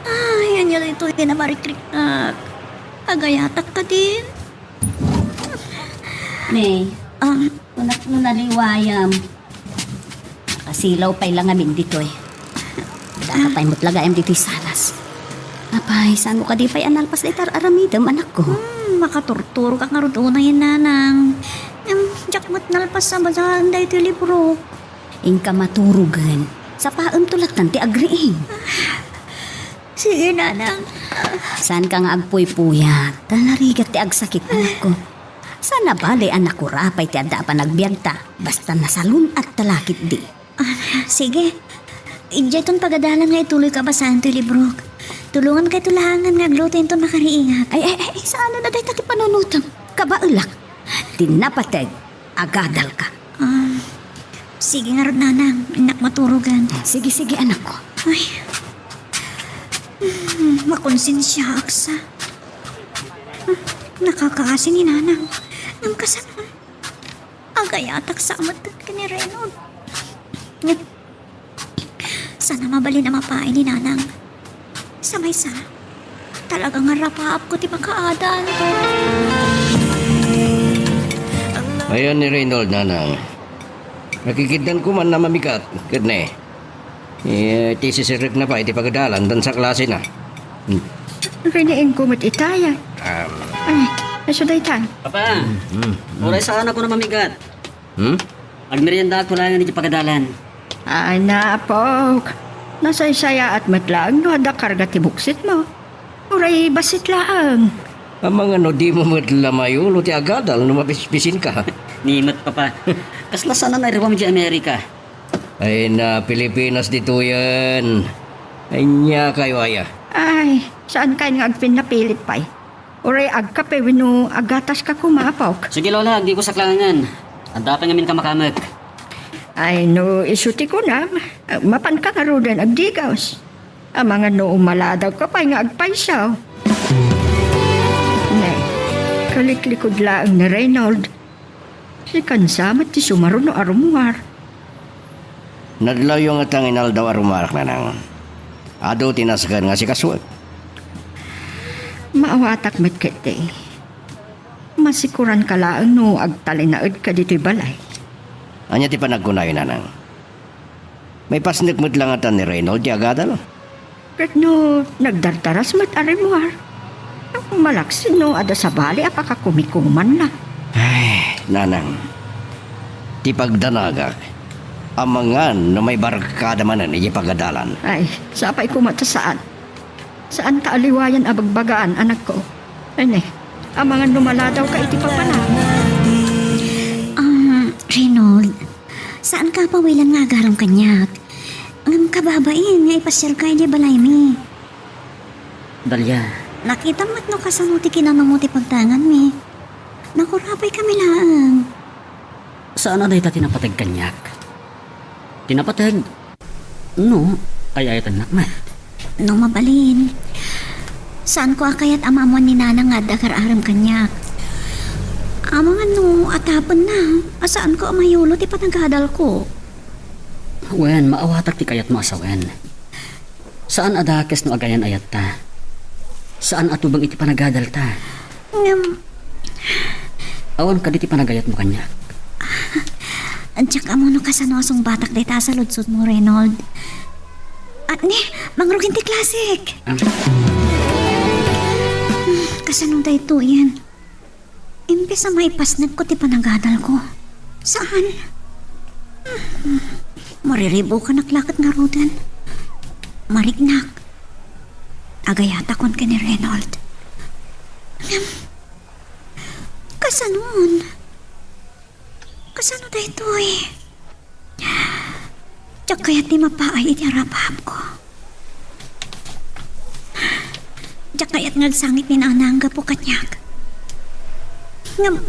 Ay, ania daytoy a namarikriknak? Agayatak kadin? May, Ah, kunak no naliwayam. Nakasilaw pay la ngamin ditoy. Daka pay met la gayam ditoy salas. Apay, saan mo kadi pay a nalpas dayta ar-aramidem, anakko? Hmm, makaturturogak ngarud unayen, nanang. Ngem, diak met nalpas a basaen daytoy libro. Inka maturogen. Sapaemto lattan ti agriing. Sige, nanang. Saanka nga agpuypuyat. Ta narigat ti agsakit, anakko. Saan a bale a nakura pay ti adda a panagbiagta. Basta nasalun-atta la ketdi. Ah, sige. Idiayton pagadalan nga ituloyko a basaen toy librok. Tulongankayto laengen nga agluto inton makariingak. Ay, ay, ay, saanen a dayta ti panunotem. Kabaelak. Ti napateg, agadalka. Ah, sige ngarud, nanang. Innak maturogen. Sige, sige, anakko. Ay. Hmm, makonsensiaak sa. Hmm, nakakaasi ni nanang. Ngem kasano? Agayatak sa met ken ni Reynold. Ngem, saan a mabalin a mapaay ni nanang. Sa maysa, talaga nga rapaapko ti makaadal. Ayan ni Reynold, nanang. Nakikiddan ko man a mamigat, ket ne. Eh, ti sisirekna pay ti pagadalan, dansa klasena. Hmm. Riniing ko met itaya. Um. Ay, isu dayta. Papa, hmm, hmm, hmm. Uray saan a ko na mamigat. Hmm? Agmeriendaak laengen iti pagadalan. Ay, apok. Nasaysayaat met laeng no adda karga ti buksitmo. Uray bassit laeng. Amangan no dimo met la mayulo ti agadal no mapispisinka. Ni met, Papa. Kasla saan a nairuam idiay Amerika. Ay na, Pilipinas ditoyen. Ania kayo aya? Ay, saankayon nga agpinnapilit pay? Uray agkape wenno aggataska koma, apok? Sige, Lola, agdigosak laengen. Adda pay ngamin kamakamek. Ay, no isu ti kunam, mapanka ngaruden agdigos. Amangan no umaladawka pay nga agpayso. Ne, kaliklikud laeng ni Reynold. Sikansa met ti sumaruno a rummuar. Nadlawyo ngata nga inaldaw a rummuarak, nanang. Adu ti nasken nga asikasuek. Maawatak met ketdi. Masikuranka laeng no agtalinaedka ditoy balay. Ania ti panagkunayo, nanang? Maipasnek met la ngata ni Reynold ti agadal? Ket no nagdardaras met a rimmuar, malaksid no adda sabali a pakakumikumanna. Ay, nanang, ti pagdanagak, amangan no maibarkada manen idiay pagadalan. Ay, sapay koma ta saan. Saanka a liwayan a bagbagaan, anakko. Ay ne, amangan no maladawka iti papanam. Um, Reynold, saanka a pawilan nga agarem kaniak. Ngem kababain nga ipasiarka idiay balaymi. Dalia. Nakitam met no kasano ti kinanumo ti pagtaenganmi. Nakurapaykami laeng. Saan a dayta ti napateg kaniak. Ti napateg, no, ay-ayatennak met. No mabalin, saanko a kayat a maammuan ni Nanang nga adda agar-arem kaniak. Amangan no atapenna a saanko a mayulo ti panagadalko. Wen, maawatak ti kayatmo a sawen. Saan a dakes no agayan-ayatta. Saan a tubeng iti panagadalta. Ngem, awan kadi ti panagayatmo kaniak? Diak ammo no kasano a sungbatak dayta a saludsodmo, Reynold. At ni, mangrugin ti klasik. Ah. Kasano daytoyen? Imbes a maipasnekko ti panagadalko. Saan? Mariribukanak la ket ngaruden. Mariknak. Agayatakon ken ni Reynold. Ngem, kasanon? Kasano daytoy? Diak kayat ti mapaay iti arapaapko. Diak kayat nga agsangit ni Nanang gapu kaniak. Ngem,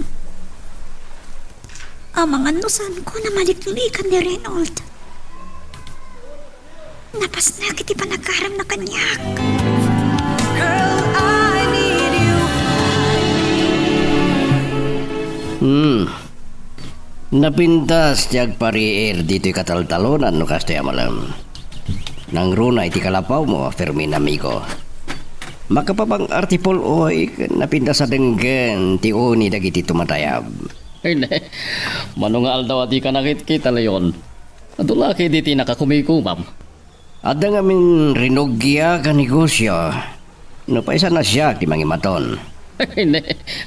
amangan no saanko a maliklikan ni Reynold. Napasnek iti panagkaremna kaniak. Girl, I need you. Hmm. Napintas ti agpariir ditoy kataltalonan no kastoy a malem. Nangruna iti kalapawmo, Fermin amigo. Makapapang-arti pul-oy, napintas a denggen ti uni dagiti tumatayab. Ay, ne. Mano nga aldaw a dika nakitkita, Leon? Adu la ketdi ti nakakumikumam. Adda ngamin rinugiak a negosio. Nupay saan a siak ti mangimaton. Ay, ne.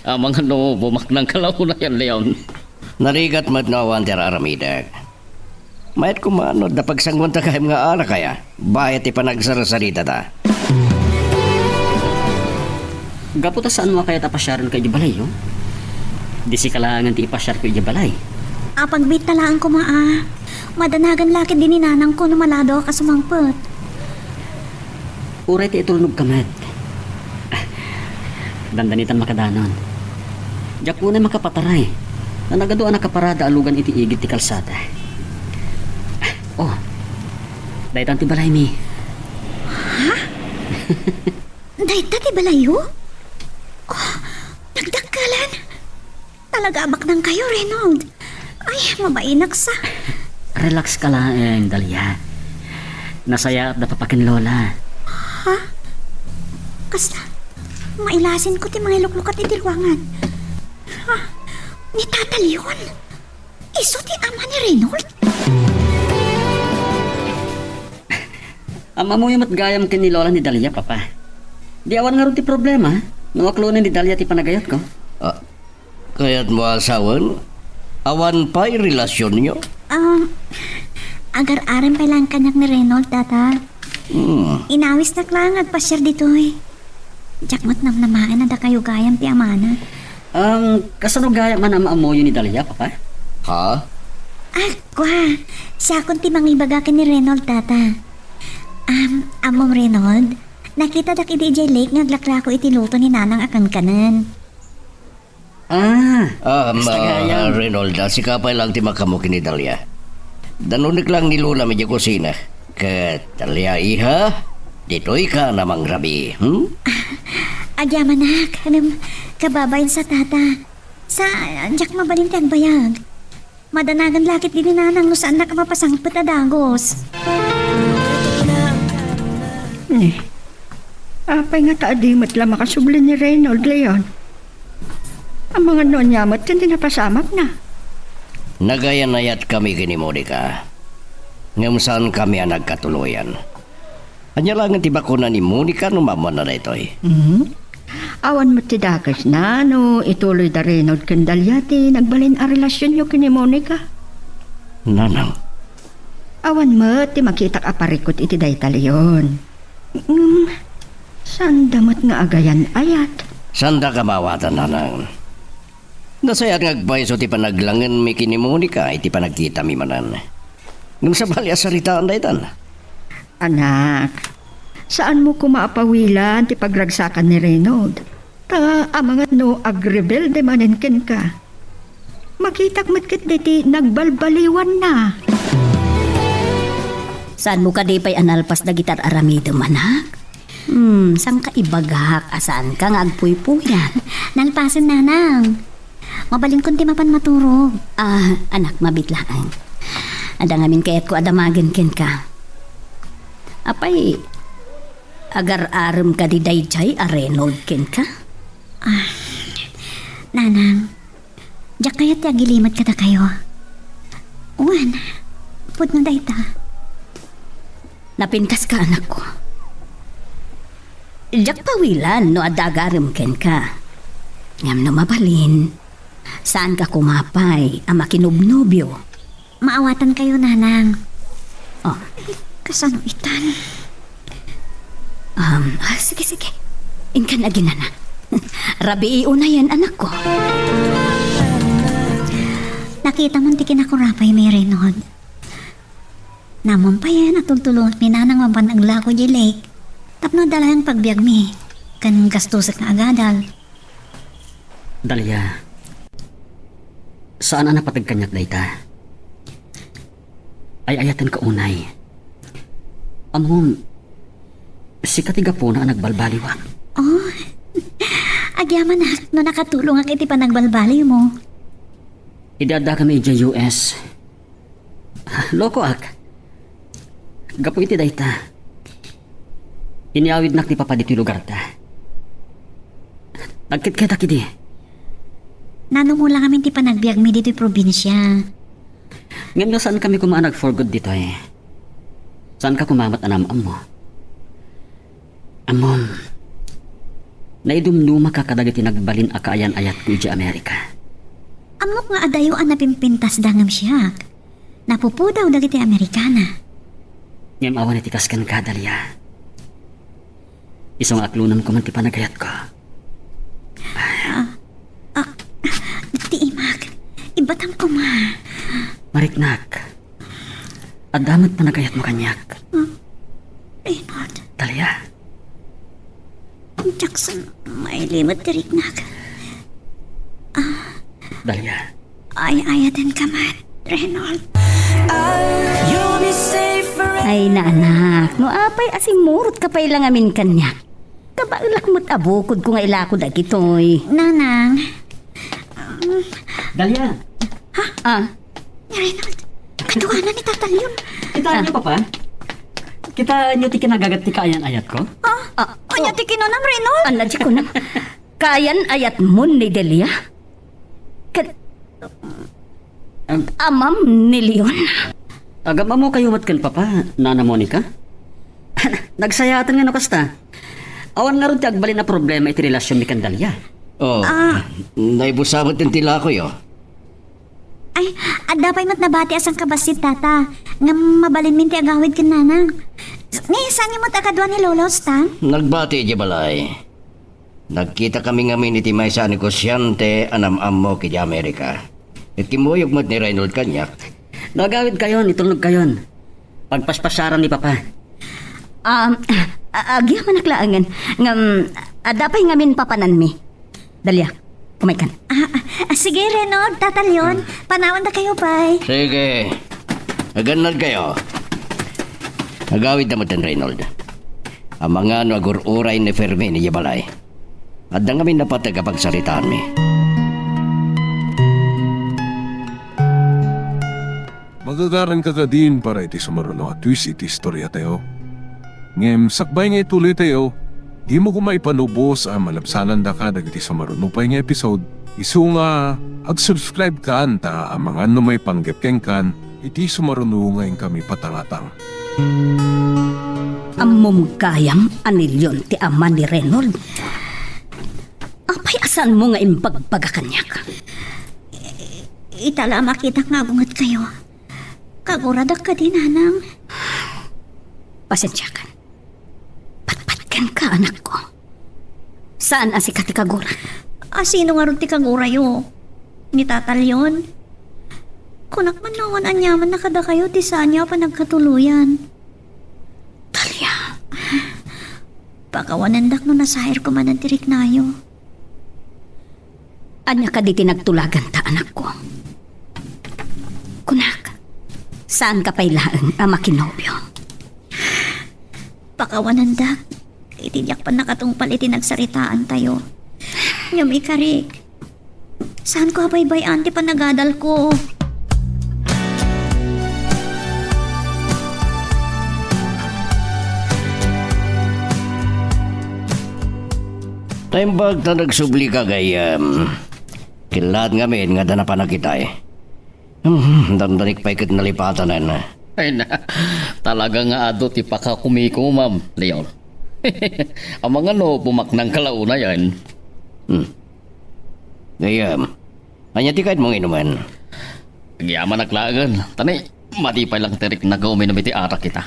Amangan no bumaknang ka la unay, Leon. Narigat met no awan ti ar-aramidek. Mayat koma no adda pagsanguanta gayam nga alak aya, bayat ti panagsarsarita ta. Gapu ta saanmo a kayat a pasiarenka idiay balayyo? Disi ka laengen ti ipasiarko idiay balay. Apagbiit ta laeng koma a. Madanagan la ketdi ni nanangko no malado a sumangpet. Uray ti itulnogka met. Ah, dandanitan makadanon. Diak unay makapataray. Nagadu a nakaparada a lugan iti igid ti kalsada. Ah, oh. Daytan ti balaymi. Ha? Dayta ti balayyo? Oh, nagdakkelan. Talaga a baknang kayo, Reynold. Ay, mabainak sa. Relax ka laeng, Dahlia. Nasayaat da papa ken lola. Ha? Kasla, mailasin ko ti mangiluklukat iti ruangan. Ha? Ni Tata Leon? Isu ti ama ni Reynold? Am-ammoyo met gayam ken ni lola ni Dahlia, papa. Di awan ngarud ti problema no aklonen ni Dahlia ti panagayatko. Ah, kayatmo a sawen? Awan pay relasionyo? Ah, agar-arem pay laeng kaniak ni Reynold, Tata. Hmm. Inawisnak laeng nga agpasiar ditoy. Diak met namnamaen a dakayo gayam ti amana. Ang kasano gayam a am-ammoyo ni Dahlia, papa? Ha? Ah, kua. Siakon ti mangibaga ken ni Reynold, Tata. Am, ammom, Reynold, nakitadak idi idiay lake nga aglaklako iti luto ni Nanang a kankanen. Ah, ah, basta ma-, gayam. Reynold, sika pay laeng ti makaammo ken ni Dahlia. Danunek laeng ni Lola idiay kusina. Ket, Dahlia, iha, ditoy ka na mangrabii, hmm? Agyamanak, ngem kababain sa, Tata. Sa, diak mabalin ti agbayag. Madanagan la ketdi ni Nanang no saannak a mapasangpet a dagus. Ne, apay ngata a di met la makasubli ni Reynold, Leon? Amangan no ania met ti napasamakna. Nagayan-ayatkami ken ni Monica. Ngem saankami a nagkatuloyan. Ania laengen ti bakuna ni Monica no maammoanna daytoy? Hmm? Awan met ti dakesna no ituloy da Reynold ken Dahlia ti nagbalin a relasionyo ken ni Monica. Nanang. Awan met ti makitak a parikut iti dayta, Leon. Ngem, saanda met nga agayan-ayat. Saandaka maawatan, Nanang. Nasayaat nga agpayso ti panaglangenmi ken ni Monica iti panagkitami manen. Ngem sabali a saritaan daytan. Anak, saanmo koma a pawilan ti pagragsakan ni Reynold. Ta amangan no agrebelde manen kenka. Makitak met ketdi ti nagbalbaliwanna. Saanmo kadi pay a nalpas dagiti ar-aramidem, anak? Hmm, saanka ibagak a saanka nga agpuypuyan? Nalpasen, Nanang. Mabalinkon ti mapan maturog. Ah, anak, mabiit laeng. Adda ngamin kayatko a damagen kenka. Apay, agar-arem kadi daydiay a Reynold kenka? Ah, Nanang, diak kayat ti agilimed kadakayo. Wen, pudno dayta. Napintaska, anakko. Diak pawilan no adda agarem kenka. Ngem no mabalin, saanka koma pay a makinobnobio. Maawatankayo, Nanang. Oh. Ay, kasano itan? Um, ah, sige, sige. Inkan aginana. Rabii unayen, anakko. Nakitam ti kinakurapaymi, Reynold. Naammoem payen a tultulonmi ni Nanang mapan aglako idiay lake. Tapno adda laeng pagbiagmi, ken gastusek nga agadal. Dahlia, saan a napateg kaniak dayta. Ay-ayatenka unay. Ammom, sika ti gapuna a nagbalbaliwak. Oh, agyamanak no nakatulongak iti panagbalbaliwmo. Idi addakami idiay U S, lokoak. Gapu iti dayta, inyawidnak ti papa ditoy lugarta. Nagkitkitak idi. Nanumula ngamin ti panagbiagmi ditoy probinsia. Ngem no saankami koma a nag-for good ditoy, saanka koma met a naam-ammo. Ammom, naidumdumaka kadagiti nagbalin a kaayan-ayatko idiay Amerika. Ammok nga adayo a napimpintasda ngem siak. Napupudaw dagiti Amerikana. Ngem awan iti kas kenka, Dalia. Isu nga aklonem koma ti panagayatko. Ah, ah, ti imak. Ibatam koma. Mariknak. Adda met panagayatmo kaniak. Ah, Reynold. Dalia. Jackson, mailimit ti riknak. Ah. Dalia. Ay-ayatenka met, Reynold. Ay, naanak, no apay a simmurotka pay la ngamin kaniak. Kabaelak met a bukodko nga ilako dagitoy. Nanang. Dalia. Ha? Ah. Ni Reynold, kaduanan ni Tata Leon. Kitaan niyo, Papa? Kitaan niyo ti kinagagat ti kaayan-ayatko? Ah, ah, ania ti kinunam, Reynold? Ania ti kunam? Kaayan-ayatmo ni Delia? Ket Am- amam ni Leon? Agam-ammokayo met ken Papa, Nana Monica? Nagsayaatan nga no kasta. Awan ngarud ti agbalin a problema iti relasionmi ken Dalia. Oh, ah, naibusa met ti lakoyo. Ay, adda pay met nabati a sangkabassit, Tata. Ngem mabalinmin ti agawid ken Nanang. Ni, saanyo met a kadua ni Lolo Stan? Nagbati idiay balay. Nagkitakami ngamin iti maysa a negosiante a nam-ammok idiay Amerika. Ket kimmuyog met ni Reynold kaniak. No agawidkayon, itulnogkayon. Pagpaspasiaran ni Papa. Um, a-, agyamanak laengen. Ngem, adda pay ngamin papananmi. Dalia, umaykan. Ah, ah, ah, sige, Reynold, Tata Leon, panawendakayo pay. Sige. Agannadkayo. Agawidda metten, Reynold. Amangan no agur-uray ni Fermin idiay balay. Adda ngamin napateg a pagsaritaanmi. Magagaranka kadin para iti sumaruno a twist iti istoriatayo. Ngem sakbay nga ituloytayo, dimo koma ipanubos a malabsanandaka dagiti sumaruno pay nga episode, isu nga ag-subscribe kan ta amangan no maipanggep kenkan iti sumaruno nga inkami patangatang. Ammom gayam a ni Leon ti ama ni Reynold? Apay a saanmo nga imbagbaga kaniak? Ita la a makitak nga agungetkayo. Kaguradak kadi, Nanang. Pasensiakan. Patpat kenka, anakko. Saan a sika ti kagura. A sino ngarud ti kagurayo? Ni Tata Leon? Kunak man no awan aniaman a kadakayo ti saanyo a panagkatuloyan. Dalia. Pakawanendak no nasairko manen ti riknayo. Ania kadi ti nagtulaganta, anakko? Kunak, saanka pay laeng a makinobio? Pakawanendak iti diak pannakatungpal iti nagsaritaantayo. Ngem ikarik, saanko a baybay-an ti panagadalko. Naimbag ta nagsublika, gayyem. Kellaat ngamin nga adda napan a kitay. Hmm, dandanik pay ket nalipatanen. Ay na, talaga nga adu ti pakakumikomam, Leon. Amangan no pumaknangka la unayen. Hmm. Gayyem, ania ti kayatmo nga inumen? Agyamanak laengen, ta ni, madi pay lang ti riknak nga uminum iti arak ita.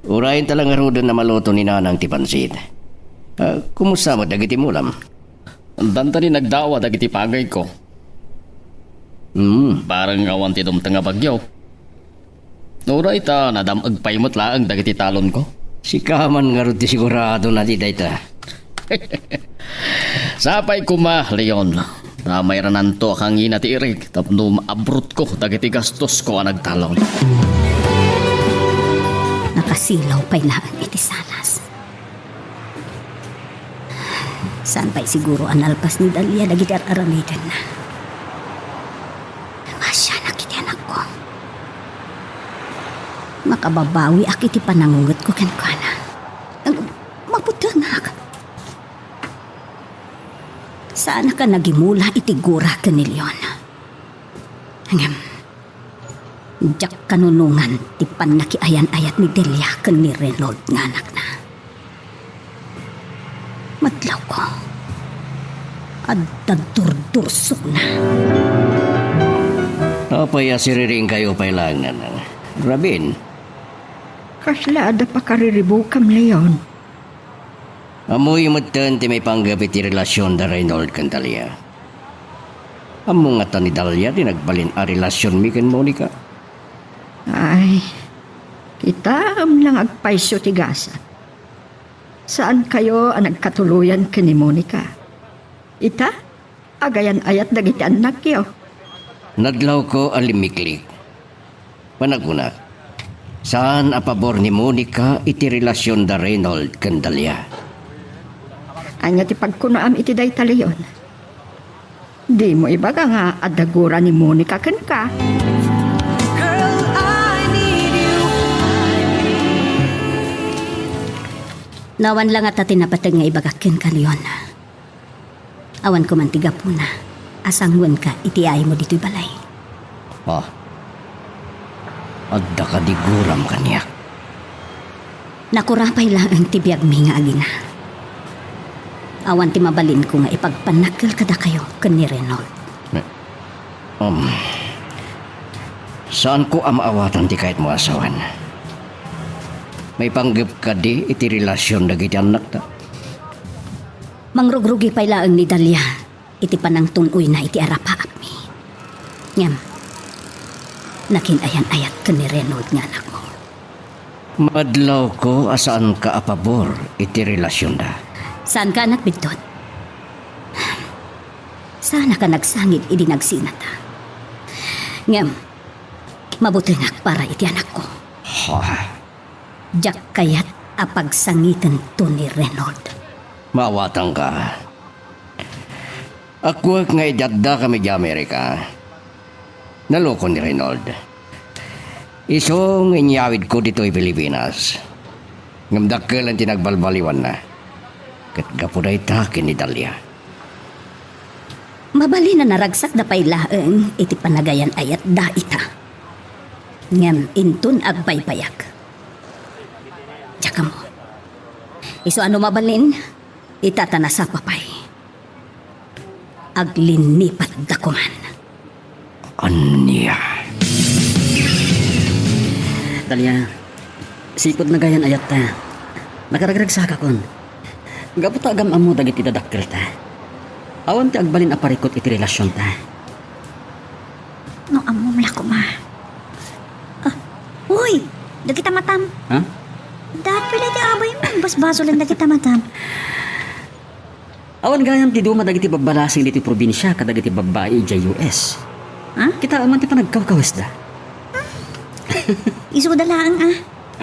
Urayenta la ngaruden a maluto ni Nanang ti pansit. Ah, kumusta met dagiti mulam? Danta ni nagdawa dagiti pagayko. Hmm. Bareng awan ti dumteng a bagyo. Uray ta nadam-eg pay met laeng dagiti talonko. Sika man ngarud ti sigurado na ti dayta. Sapay koma, Leon. Ta mairananto a kangina ti irik tapno maabrutko dagiti gastosko a nagtalon. Silaw pay laeng iti sanas. Saan pay siguro a nalpas ni Dalia dagiti ar-aramidenna. Masianak iti anakko. Makababawiak iti panangungetko kenkuana. Mabutengak. Saanak a nagimula iti gura ken ni Leon. Ngem, diak kanunongan ti pannakiayan-ayat ni Delia ken ni Reynold nga anakna. Madlawko, adda durdursokna. Apay a siriringkayo pay laeng, Nanang? Rabin. Kasla adda pakariribukam, Leon? Ammoyo metten ti maipanggep iti relasion da Reynold ken Dalia. Ammo ngata ni Dalia ti nagbalin a relasionmi ken Monica? Ay, kitaem lang agpayso ti gasat. Saankayo a nagkatuloyan ken ni Monica. Ita, agayan-ayat dagiti annakyo. Nadlawko a limmiklik. Panagunak, saan a pabor ni Monica iti relasion da Reynold ken Dalia. Ania ti pagkunaam iti dayta, Leon? Dimo ibaga nga adda gura ni Monica kenka? Nawan la ngata ti napateg nga ibagak kenka, Leon. Awan koman ti gapuna a sanguenka iti aymo ditoy balay. Ah, adda kadi guram kaniak? Nakurapay laeng ti biagmi nga agina. Awan ti mabalinko nga ipagpannakkel kadakayo ken ni Reynold. Ne-, um, saanko a maawatan ti kayatmo a sawen. Maipanggep kadi iti relasion dagiti annakta? Mangrugrugi pay laeng ni Dalia iti panangtun-oyna iti arapaapmi. Ngem, nakin-ayan-ayat ken ni Reynold nga anakmo. Madlawko a saanka a pabor iti relasionda. Saanka a nagbiddut? Saanak a nagsangit idi nagsinata. Ngem, mabutengak para iti anakko. Ha? Diak kayat a pagsangitento ni Reynold. Maawatanka. Akuek nga idi addakami idiay Amerika, naloko ni Reynold. Isu nga inyawidko ditoy Pilipinas. Ngem dakkelen ti nagbalbaliwanna. Ket gapu dayta ken ni Dalia. Mabalin a naragsakda pay laeng iti panagayan-ayatda ita. Ngem inton agbaybayak. Diak ammo. Isu a no mabalin, ita ta nasapa pay. Aglinnipatda koman. Ania? Dalia, sipud nagayan-ayatta, nakaragragsakakon. Gapu ta agam-ammo dagiti dadakkelta. Awan ti agbalin a parikut iti relasionta. No ammom la koma. Ah, uy! Dagita matam. Ha? Dapel iti abaymo, basbasolen dagita matam. Awan gayam ti duma dagiti babbalasang ditoy probinsia kadagiti babbai idiay U S. Ha? Kitaem man ti panagkawkawesda. Isuda laeng, ah.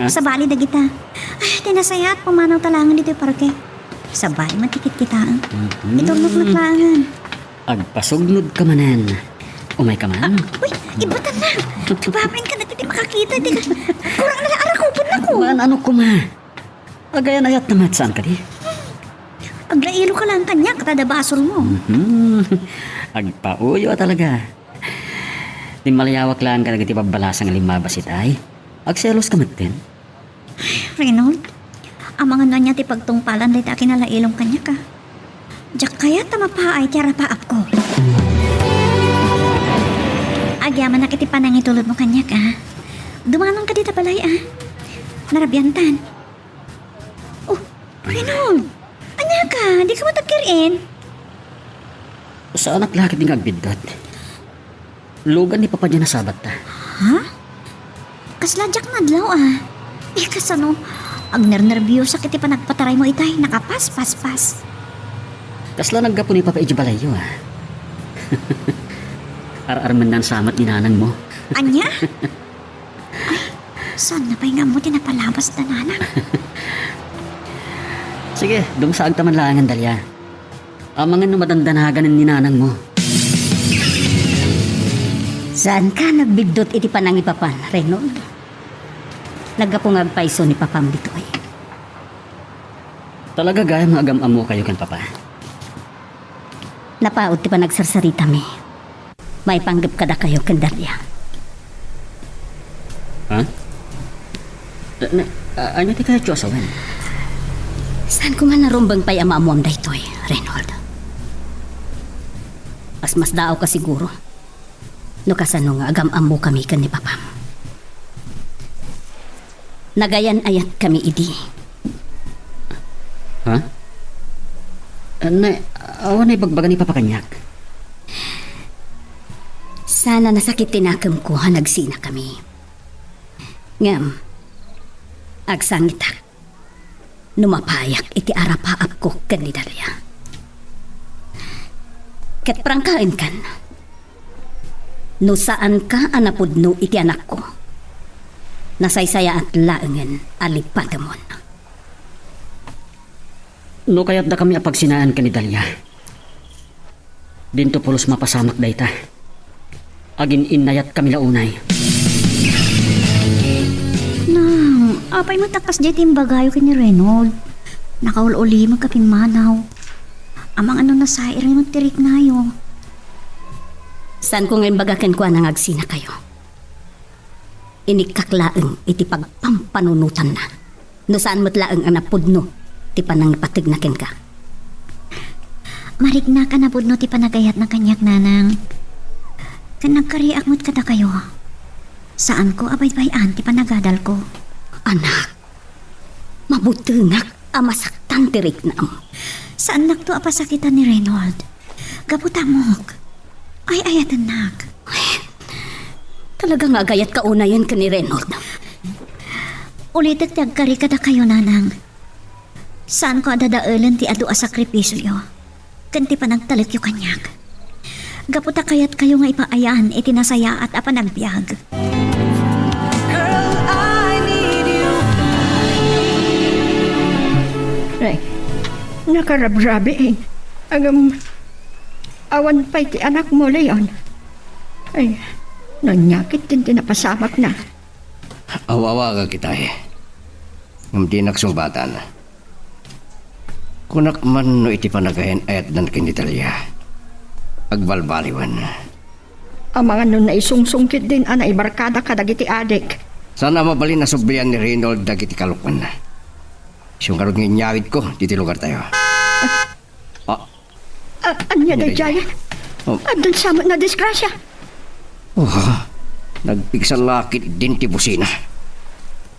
Ah? Sabali dagita. Ay, ti nasayaat, pumanawta laeng ditoy parke. Sabali man ti kitkitaem. Mhm. Iturnok met laengen. Agpasugnodka manen. Umayka man. Ah, uy, ibatanna. Babaenka na ti makakita, di ka. Kurang na lang, arakupon na ko. Maan, ano ko, ma? Agayan-ayat na met, saan kadi? Aglailoka lang kaniak, ta adda basolmo. Mhm. Agpauyo a talaga. Timmalayawak lang kadagiti babbalasang limmabas itay. Agseloska metten. Reynold, amangan no ania ti pagtungpalan dayta a kinalailong kaniak, a. Diak kayat ta mapaay ti arapaapko. Agyamanak iti panangitulodmo kaniak, a. Dumanonka dita balay, a. Narabiantan. Oh, Reynold! Ania ka? Di ka matagkir-in? Saanak la ket nga agbiddut. Lugan ni Papa Dian a Sabatta. Ha? Kasla diak nadlaw, a. Eh, kasano? Agnernerbiosak iti panagpataraymo itay. Nakapas, pas, pas. Kasla naggapu ni Papa idiay balayyo, a. Ar-armennan sa met ni nanangmo. Ania? Ay, Saanna pay nga ammo ti napalabasda, nanang? Sige, dumsaagta man laengen, Dalia. Amangan no madandanagan ni nanangmo. Saanka nagbiddut iti panangipapan, Reynold? Naggapu nga agpayso ni papam ditoy. Talaga gayam nga agam-ammokayo ken papa? Napaut ti panagsarsaritami. Maipanggep kadakayo ken Dalia. Ha? Eh, ne, a-, ania ti kayatyo a sawen? Saanko nga narumbeng pay a maammuam daytoy, Reynold. Masmasaanka siguro no kasano nga agam-ammokami ken ni papam. Nagayan-ayatkami idi. Ha? Ne, awan ibagbaga ni papa kaniak. Saan a nasakit ti nakemko a nagsinakami. Ngem, agsangitak no mapayak iti arapaapko ken ni Dalia. Ket prangkaenkan, no saanka a napudno iti anakko, nasaysayaat laengen a lipatemon. No kayatdakami a pagsinaen ken ni Dalia, dinto pulos mapasamak dayta. Agin-innayatkami la unay. Nang, apay met a kasdiay ti imbagayo ken ni Reynold? Nakaul-ulimeg a pimmanaw. Amangan no nasairmi met ti riknayo. Saanko nga imbaga kenkuana nga agsinakayo. Inikkak laeng iti pagpampanunotanna. No saan met laeng a napudno ti panangipategna kenka. Mariknak a napudno ti panagayatna kaniak, nanang. Ken nagkariak met kadakayo. Saanko a baybay-an ti panagadalko. Anak, mabutengak a masaktan ti riknam. Saannakto a pasakitan ni Reynold. Gapu ta ammok, ay-ayatennak. Ay, talaga nga agayatka unayen ken ni Reynold. Ulitek ti agkari kadakayo, nanang. Saanko a dadaelen ti adu a sakripisioyo ken ti panagtalekyo kaniak. Gapu ta kayatkayo nga ipaayan iti nasayaat a panagbiag. Girl, I need you. Ay, nakarabrabi, eh. Agam, awan pay ti anakmo, Leon. Ay, nanyakit din ti napasamakna. Aw-awaga kita, eh. Ngem dinak sungbatan. Kunak man no iti panagayan-ayatdan ken ni Dalia, agbalbaliwen. Amangan no naisungsong ketdin a naibarkada kadagiti adik. Saan a mabalin a sublian ni Reynold dagiti kalokuanna. Isu ngarud nga inyawidko ditoy lugartayo. Ah, Ah, ania daydiay? Oh. Addan sa met a disgrasia. Oh, nagpigsa la ketdin ti busina.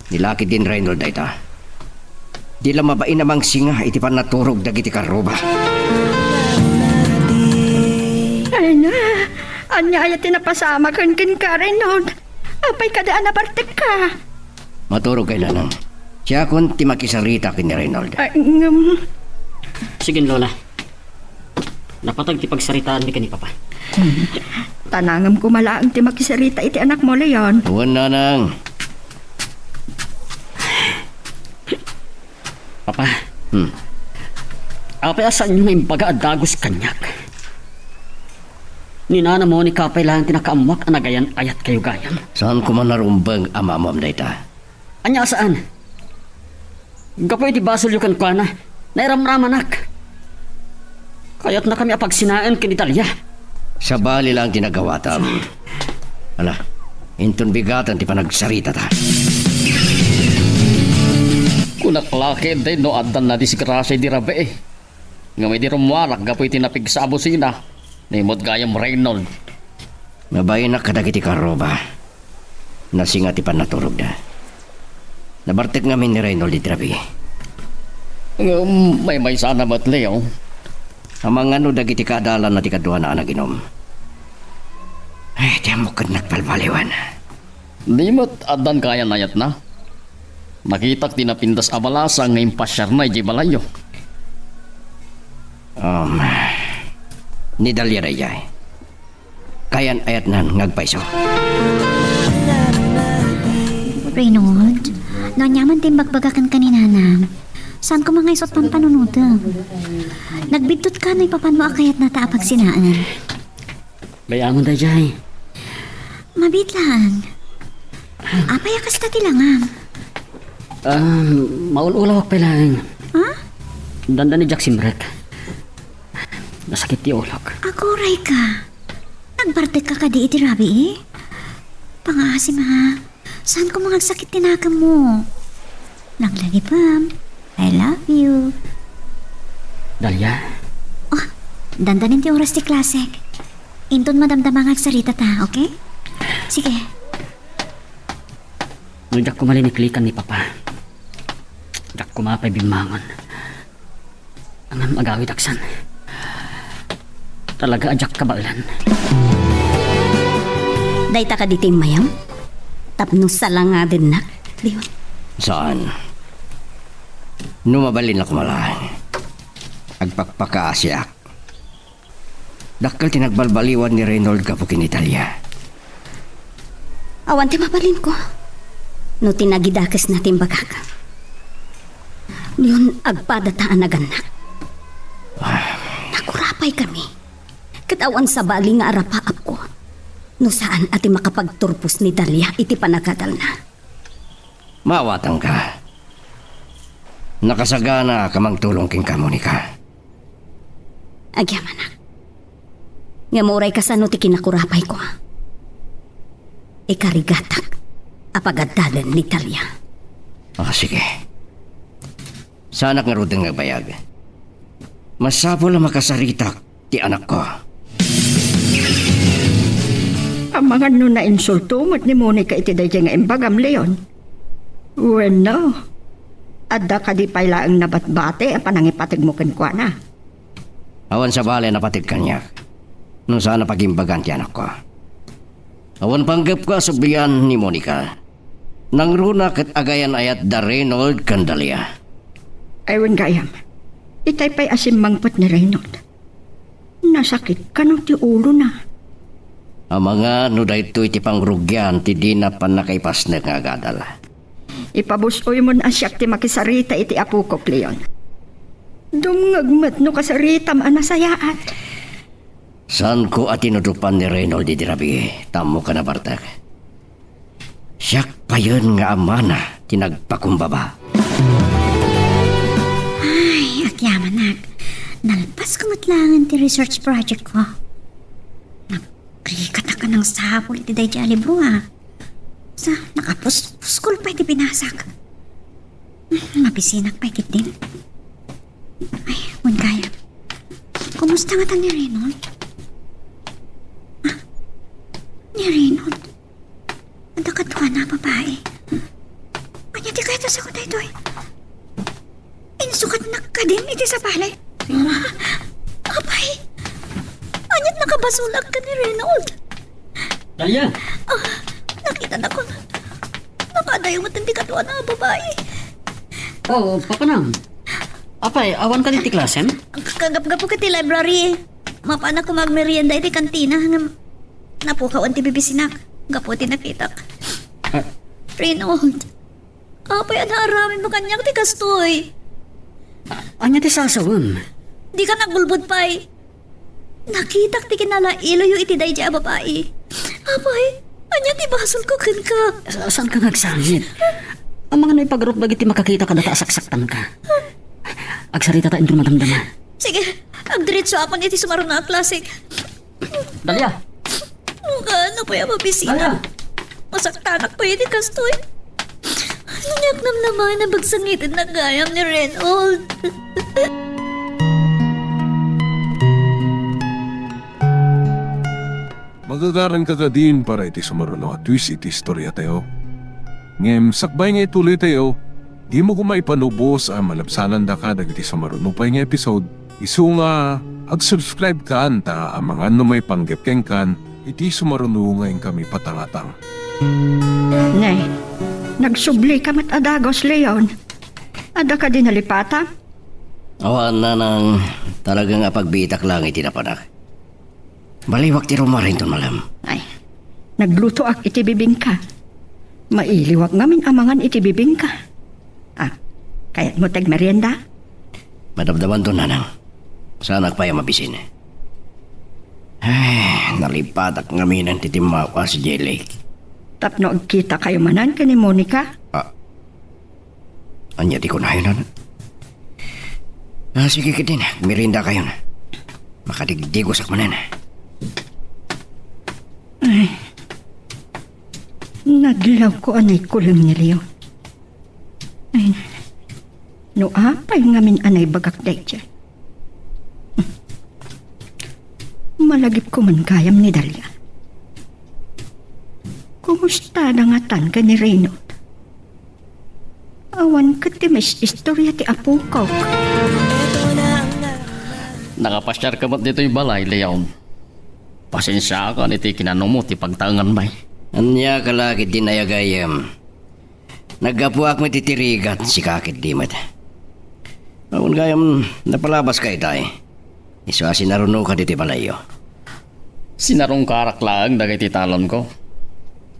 Ni la ketdin Reynold dayta. Di la mabain a mangsinga iti pannaturog dagiti karruba. Ay na, ania aya ti napasamaken kenka, Reynold? Apay kadi a nabartekka? Maturogkay, nanang. Siakon ti makisarita ken ni Reynold. Ay, ngem. Sige, Lola. Napateg ti pagsaritaanmi ken ni Papa. Tanangem koma laeng ti makisarita iti anakmo, Leon. Wen, nanang. Papa. Hmm. Apay a saanyo nga imbaga a dagus kaniak? Ni nanamo ni Kapay laeng ti nakaammoak a nagayan-ayatkayo gayam. Saan koma narumbeng a maammoam dayta? Ania a saan? Gapu iti basolyo kenkuana, nairamramanak. Kayatnakami a pagsinaen ken ni Dalia. Sabali laeng ti nagawatam. Ala, inton bigaten ti panagsaritata. Kunak la ketdi no addan nadisgrasia idi rabii. Ngem idi rummuarak gapu iti napigsa a busina, naimut gayam Reynold. Nabainak kadagiti karruba. Nasinga ti pannaturogda. Nabartek ngamin ni Reynold idi rabii. Ngem maymaysana met, Leo. Amangan no dagiti kaadalanna ti kaduana a naginom. Ay, ti ammok ket nagbalbaliwan. Di met addan kayan-ayatna. Nakitak ti napintas a balasa nga impasiarna idiay balayyo. Um, ni Dalia daydiay. Kayan-ayatnan nga agpayso. Reynold, no aniaman ti imbagbaga kenka ni nanang, saan koma nga isu ti pampanunotem. Nagbiddut ka no ipapanmo a kayatna ta apagsinaen. Bay-amon daydiay. Mabiit laeng. Apay a kasta ti langam? Ah, maul-ulawak pay laeng. Ha? Dandani diak simrek. Nasakit ti ulok. Aguray ka. Nagbartek ka kadi iti rabii? Pangaasim, ha? Saan koma nga agsakit ti nakemmo? Naglagipem. I love you. Dahlia? Oh, dandanin ti oras ti klasek. Inton madamdama nga agsaritata, okay? Sige. No diak koma liniklikan ni Papa, diak koma pay bimmangon. Ngem agawidak san. Talaga a diak kabaelan. Dayta kadi ti immayam? Tapno salangadennak, Leon? Saan. No mabalin la koma laeng, agpakpakaasiak. Dakkel ti nagbalbaliwan ni Reynold gapu ken ni Dahlia. Awan ti mabalinko no ti nagidakesna ti imbagak. Leon, agpadata a nagannak. Ah. Nagurapaykami. Ket awan sabali nga arapaapko no saan a ti makapagturpos ni Dahlia iti panagadalna. Maawatanka. Nakasaganaak a mangtulong kenka, Monica. Agyamanak. Ngem uray kasano ti kinakurapayko, ikarigatak a pagadalan ni Dahlia. Ah, sige. Saanak ngaruden nga agbayag. Masapul a makasaritak ti anakko. Amangan no nainsulto met ni Monica iti daydiay nga imbagam, Leon. Wenno, adda kadi pay laeng nabatbati a panangipategmo kenkuana? Awan sabali a napateg kaniak no saan a pagimbagan ti anakko. Awan panggepko a sublian ni Monica. Nangruna ket agayan-ayat da Reynold ken Dahlia. Ay, wen gayam. Itay pay a simmangpet ni Reynold. Nasakit kano ti ulona? Amangan no daytoy ti pangrugian ti dina pannakaipasnek nga agadal. Ipabus-oymon a siak ti makisarita iti apokok, Leon. Dumngeg met no kasaritam a nasayaat. Saanko a tinudupan ni Reynold idi rabii, ta ammok a nabartek. Siak payen nga amana ti nagpakumbaba. Ay, agyamanak. Nalpasko met laengen ti research project ko. Nagrigatak a nangsapul iti daydiay a libro, a. Sa, nakapus-, puskol pay ti binasak. Hmm, mabisinak pay ketdin. Ay, wen gayam. Kumusta ngata ni Reynold? Ah, ni Reynold? Adda kaduana a babai. Ania ti kayatna a sawen daytoy? Insukatnak kadin iti sabali? Apay! Ania't nakabasolak ken ni Reynold? Dahlia! Ah, nakitanakon. Nakadayo met ti kaduana a babai. Oh, papanam. Apay, awan kadi ti klasem? Kagapgapu ket ti library. Mapanak koma agmerienda iti kantina, ngem napukawan ti bibisinak gapu ti nakitak. Ah. Reynold, apay a naaramidmo kaniak ti kastoy? Ania ti sasawem? Dika nagulbod pay. Nakitak ti kinalailoyo iti daydiay a babai. Apay, ania ti basolko kenka? Sa-, saanka nga agsangit? Amangan no ipagarupko dagiti makakita kadata a saksaktanka. Agsaritata inton madamdama. Sige, agdiretsoakon iti sumaruno a klasek. Dahlia! Nagano pay a mabisina? Dahlia! Masaktanak pay iti kastoy. Ania ti namnama a nagsangiten gayam ni Reynold? Magagaranka kadin para iti sumaruno a twist iti istoriatayo. Ngem sakbay nga ituloytayo, dimo koma ipanubos a malabsanandaka dagiti sumaruno pay nga episode, isu nga ag-subscribe kan ta amangan no maipanggep kenkan iti sumaruno nga inkami patangatang. Ne, nagsublika met a dagus, Leon. Adda kadi nalipatam? Awan, nanang, talaga nga pagbiitak laeng iti napanak. Baliwak ti rummuar inton malem. Ay, naglutoak iti bibingka. Mailiwak ngamin a mangan iti bibingka. Ah, kayatmo ti agmerienda? Madamdamanto, nanang. Saanak pay a mabisin. Ay, nalipatak ngamin ti timmawa si Jelly. Tapno agkitakayo manen ken ni Monica? Ah, ania ti kunayo, nanang? Ah, sige ketdin, agmeriendakayon. Makadigdigosak manen. Ay, nadlawko a naikulem ni Leo. Ay, no apay ngamin a naibagak daydiay. Malagipko man gayam ni Dalia. Kumustada ngatan ken ni Reynold? Awan ket ti maistorya ti apok. Nakapasiarka met ditoy balay, Leon. Pasensiakan iti kinanumo ti pagtaenganmi. Ania ka la ketdin aya gayam? Naggapuak met iti rigat, sika ketdi met. Awan gayam, napalabaska itay. Isu a sinarunoka ditoy balayyo. Sinarungkarak laeng dagiti talonko.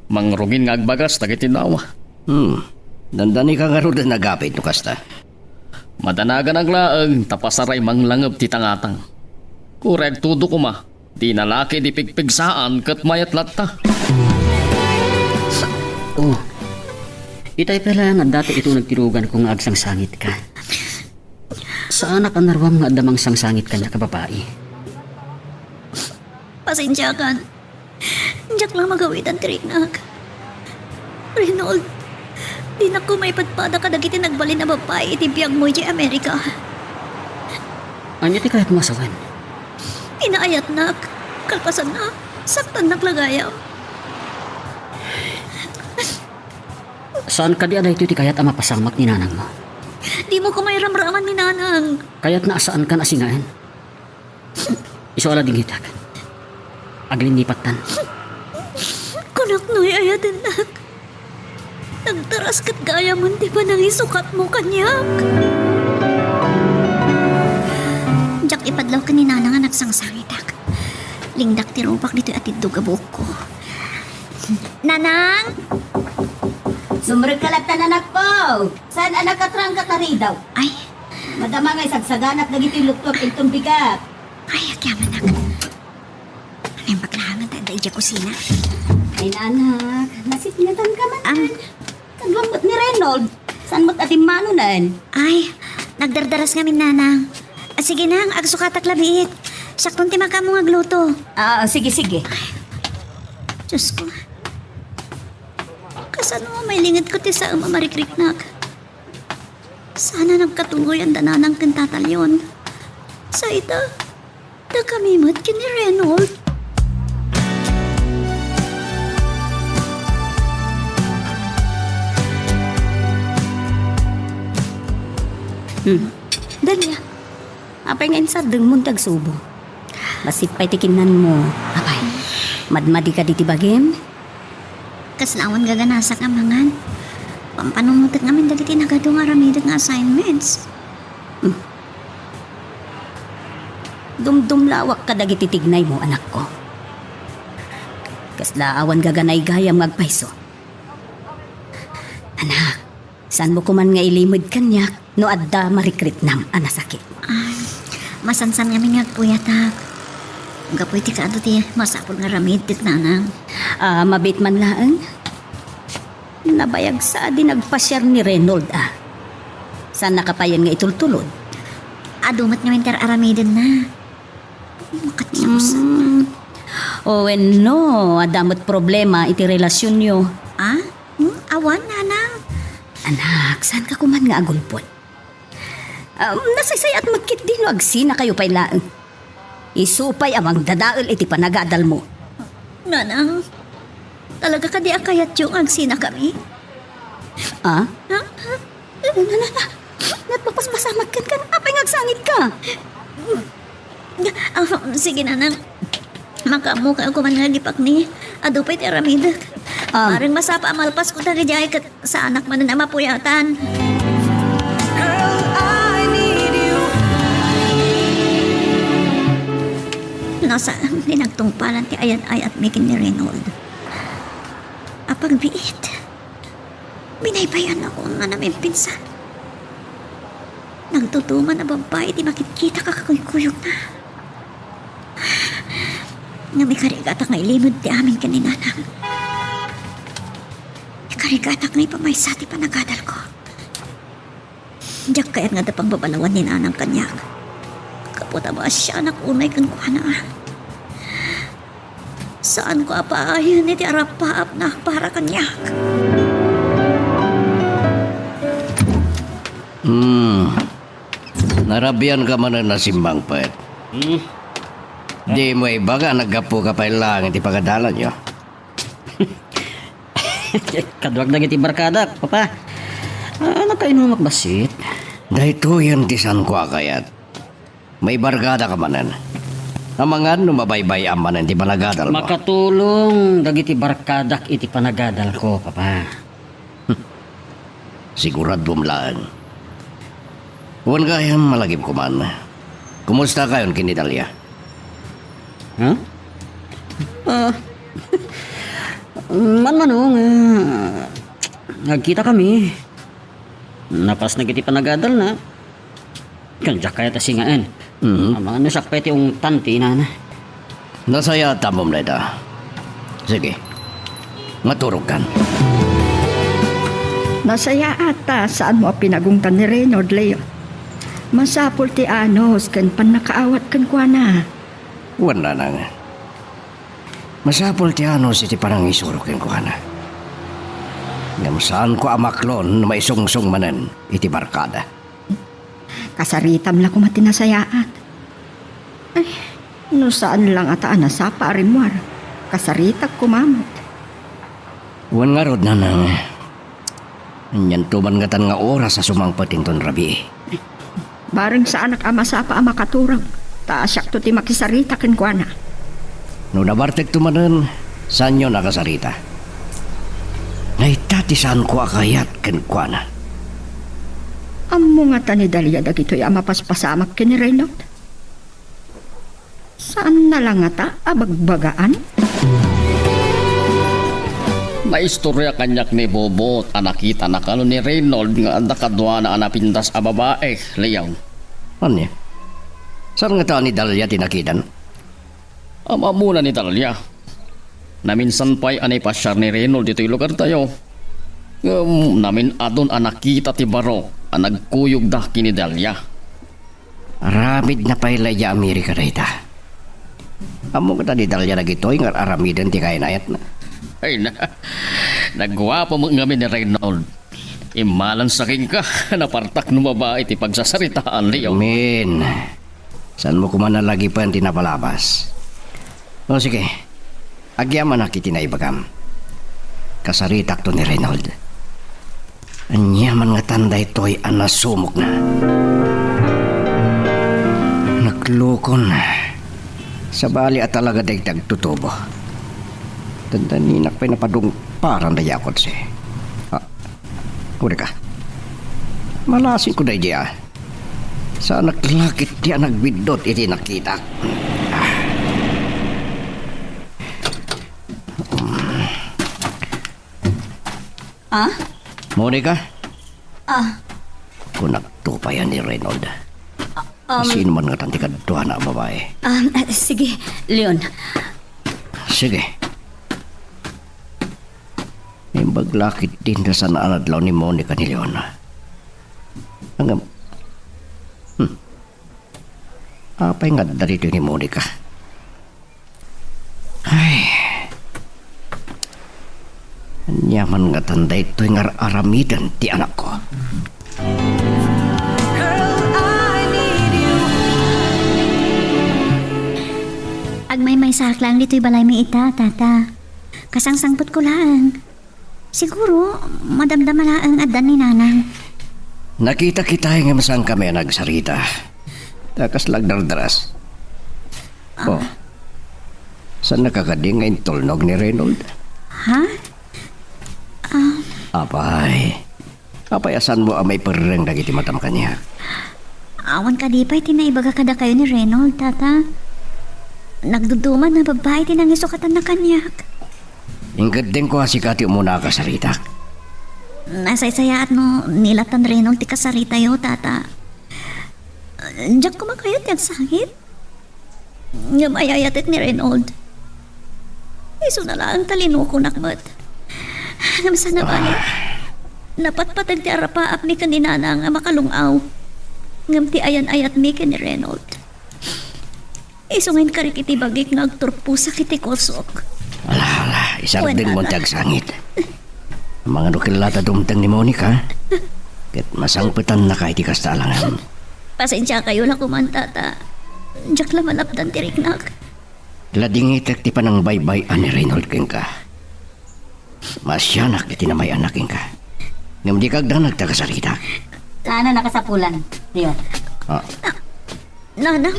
Mangrugin nga agbagas dagiti dawa. Hmm. Dandanika ngaruden a gapit no kasta. Madanaganak laeng ta pasaray manglangeb ti tangatang. Uray agtudo koma, dina la ketdi pigpigsaan ket mayat latta. Oh. Itay pay laeng adda ti ito nagtiruganko nga agsangsangitka. Saanak a naruam nga adda mangsangsangit kaniak a babai. Pasensiakan. Diak la magawitan ti riknak. Reynold, dinak koma ipadpada kadagiti nagbalin a babai iti biagmo idiay Amerika. Ania ti kayatmo a sawen? Pinaayatnak. Kalpasanna, saktannak la gayam. Saan kadi a daytoy ti kayat a mapasamak ni nanangmo? Dimo koma iramraman ni nanang. Kayatna a saankan a singaen. Isu a la dingitak. Aglinipattan. Kunak no ay-ayatennak. Nagtaras ket gayamen ti panangisukatmo kaniak. Diak ipadlaw ken ni nanang a nagsangsangitak. Lingdak ti rupak ditoy atiddog a buokko. Nanang! Sumrekka latta, anakko. Saan a nakatrangka ta ridaw? Ay. Madama nga isagsaganat dagiti luktuak inton bigat. Ay, agyamanak. Naimbag laeng ta adda idiay kusina. Ay, anak, nasipngetanka man. Am. Kaduam met ni Reynold. Saan met a dimmanonen? Ay, nagdardaras ngamin, nanang. Ah, sige, nang, agsukatak la biit. Siakton ti makaammo nga agluto. Ah, sige, sige. Ay, Diyos ko. Kasano a mailingedko ti saem a marikriknak? Saan a nagkatungoyan da nanang ken tata Leon. Sa ita, dakami met ken ni Reynold. Hmm. Dalia, apay nga insardengmo ti agsubo? Bassit pay ti kinnanmo. Apay, madmadi kadi ti bagim? Kasla awan gaganasak a mangan. Pampanunotek ngamin dagiti nagadu nga aramidek nga assignments. Hmm. Dumdumlawak kadagiti tignaymo, anakko. Kasla awan gaganay gayam nga agpayso. Anak, saanmo koman nga ilimed kaniak no adda marikriknam a nasakit? Ay, masansan ngamin nga agpuyatak. Gapu iti kaadu ti masapul nga aramidek, nanang. Ah, mabiit man laeng. Nabayag sa di nagpasiar ni Reynold, ah. Saannaka payen nga itultulod? Adu met ngamin ti ar-aramidenna. Makatiusan. Mm. O wenno, adda met problema iti relasionyo. Ah? Hmm? Awan, nanang. Anak, saanka koman nga agulpod? Um, nasaysay-at met ketdi no agsinakayo pay laeng. Isu pay a mangdadael iti panagadalmo. Nanang, talaga kadi a kayatyo nga agsinakami? Ah? Ha? Ha? Na, na, na, na. Nagpapaspasamak kenka. Apay nga agsangitka? Ah, sige, nanang. Makaammoka koman nga agipakni. Adu pay ti aramidek. Ah. Parang masapa a malpasko dagidiay ket saanak manen a mapuyatan. Girl, I need you. Nasaan ti nagtungpalan ti ayat-ayatmi ken ni Reynold? Apagbiit. Binaybay-annakon nga namimpinsan. Nagduduman a babbai ti makitkitak a kakuykuyogna. Ngem ikarigatak nga ilimud ti amin ken ni Nanang. Ikarigatak nga ipamaysa ti panagadalko. Diak kayat nga adda pangbabalawan ni Nanang kaniak. Gapu ta maasianak unay kenkuana. Saanko a paayen iti arappaapna para kaniak. Hmm. Narabian ka manen a simmangpet. Hmm? Di mo ibaga, naggapu ka pay laeng iti pagadalanyo. Kaduak dagiti barkadak, Papa. Ah, nakainumak bassit. Daytoyen ti saanko a kayat. Maibarkada ka manen. Amangan no mabaybay-am manen ti panagadalmo. Makatulong dagiti barkadak iti panagadalko, Papa. Siguraduam laeng. Wen gayam, malagipko man. Kumusta kayon ken ni Dalia? Ha? Ah, manmano nga agkita kami. Napasnek iti panagadalna. Ken diak kayat a singaen. Mhm. Amangan no siak pay ti ungtan ti inana. Nasayaat ta ammom dayta. Sige. Maturogkan. Nasayaat ta saanmo a pinagungtan ni Reynold, Leo. Masapul ti anus ken pannakaawat kenkuana. Wen, Nanang. Masapul ti anus iti panangisuro kenkuana. Ngem saanko a maklon no maisungsong manen iti barkada. Kasaritam la koma ti nasayaat. Ay, no saan la ngata a nasapa a rimmuar, kasaritak koma met. Wen ngarud, Nanang, anianto man ngatan nga oras a sumangpet inton rabii? Bareng saanak a masapa a makaturog, ta siakto ti makisarita kenkuana. No nabartekto manen, saanyon a kasarita. Dayta ti saanko a kayat kenkuana. Ammo ngata ni Dalia dagitoy a mapaspasamak ken ni Reynold? Saanna la ngata a bagbagaan? Naistoria kaniak ni Bobot a nakitana kano ni Reynold nga adda kaduana a napintas a babai, Leo. Ania? Saan ngata ni Dalia ti nakitan? Am-ammona ni Dalia. Naminsan pay a naipasiar ni Reynold ditoy lugartayo. Ngem namin-adun a nakita ti barok a nagkuyogda ken ni Dalia. Aramidna pay la idiay Amerika dayta. Ammok ta ni Dalia dagitoy nga ar-aramiden ti kaynayatna. Ay na, nagguapo met ngamin ni Reynold. Immalansa kenka, napartak no babai ti pagsasaritaan, Leo. Min, saanmo koma a lagipen ti napalabas? O sige, agyamanak iti naibagam. Kasaritakto ni Reynold. Ania man ngatan daytoy a nasumokna? Naklukon. Sabali a talaga dayta agtutubo. Dandaninak pay napadungparan dayta a kotse. Ah, Kurika. Malasingko daydiay, a. Saanak la ketdi a nagbiddut iti nakitak. Ah. Ah? Monica? Ah. Kunakto pay a ni Reynold. Ah, um, sino man ngatan ti kaduana a babai? Ah, ah, sige, Leon. Sige. Naimbag la ketdin ta saan a nadlaw ni Monica ni Leon. Ngem, hmm. Apay nga adda ditoy ni Monica? Ay. Ania man ngatan daytoy nga ar-aramiden ti anakko? Agmaymaysaak laeng ditoy balaymi ita, Tata. Kasangsangpetko laeng. Siguro, madamdama laeng addan ni Nanang. Nakita kita ngem saankami a nagsarita. Ta kasla agdardaras. Ah. Oh. Saannaka kadi nga intulnog ni Reynold? Ha? Ah. Apay. Apay a saanmo a maiperreng dagiti matam kaniak? Awan kadi pay ti naibaga kadakayo ni Reynold, Tata. Nagduduman a babbai ti nangisukatanna kaniak. Inkeddengko a sika ti umuna a kasaritak. Nasaysayaat no nilatan Reynold ti kasaritayo, Tata. Diak koma kayat ti agsangit. Ngem ay-ayatek ni Reynold. Isuna laeng ta linukonak met. Ngem saan a bale, napatpateg ti arapaapmi ken ni Nanang a makalung-aw. Ngem ti ayan-ayatmi ken ni Reynold, isu nga inkarik iti bagik nga agturposak iti kursok. Ala, ala, isardengmon ti agsangit. Mangano kella ta dumteng ni Monica, ket masangpetannaka iti kasta a langam. Pasensiakayo la koman, Tata. Diak la malapdan ti riknak. Ladingitek ti panangbaybay-an ni Reynold kenka. Maasianak iti namay-anna kenka. Ngem dika agdanag ta kasaritak. Saan a nakasapulan, Leon. Ah. Nanang.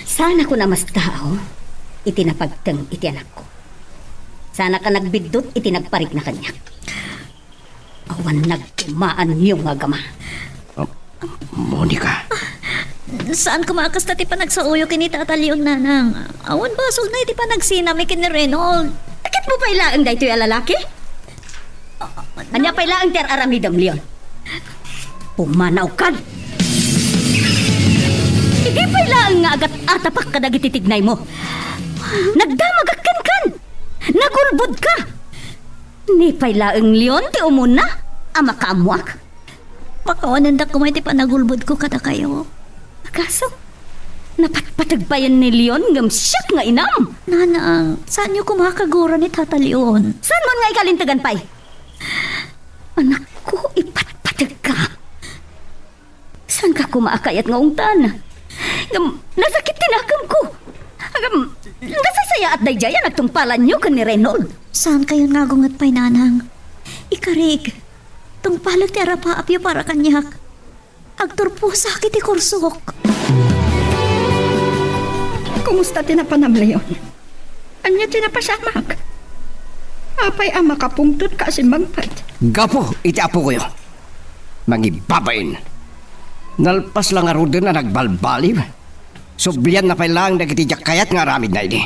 Saanakon a mastaaw iti napagteng iti anakko. Saanka nagbiddut iti nagparikna kaniak. Awan nagkumaanyo nga agama. Ah, Monica. Saan koma a kasta ti panagsaoyo ken ni Tata Leon, Nanang. Awan basolna iti panagsinami ken ni Reynold. Ket mo pay laeng daytoy a lalaki? Ania pay laeng ti ar-aramidem, Leon? Pumanawkan! Idi pay laeng nga agat-atapak kadagiti tignaymo, nagdamagak kenkan! Nagulbodka! Ni pay laeng Leon ti umuna a makaammoak. Pakawanendak koma iti panagulbodko kadakayo. Kaso, napatpateg payen ni Leon ngem siak nga inam. Nanang, saanyo koma kagura ni Tata Leon? Saanmon nga ikalintegan pay? Anakko, ipatpategka. Saanka koma a kayat nga ungtan? Ngem, nasakit ti nakemko. Ngem, nasaysayaat daydiay a nagtungpalanyo ken ni Reynold. Saankayon nga agunget pay, Nanang. Ikarik, tungpalek ti arapaapyo para kaniak. Agturposak iti kursok. Kumusta ti napanam, Leon? Ania ti napasamak? Apay a makapungtotka a simmangpet? Gapu iti apokoyo, nangibabain. Nalpas la ngaruden a nagbalbaliw. Sublianna pay laeng dagiti diak kayat nga aramidna idi.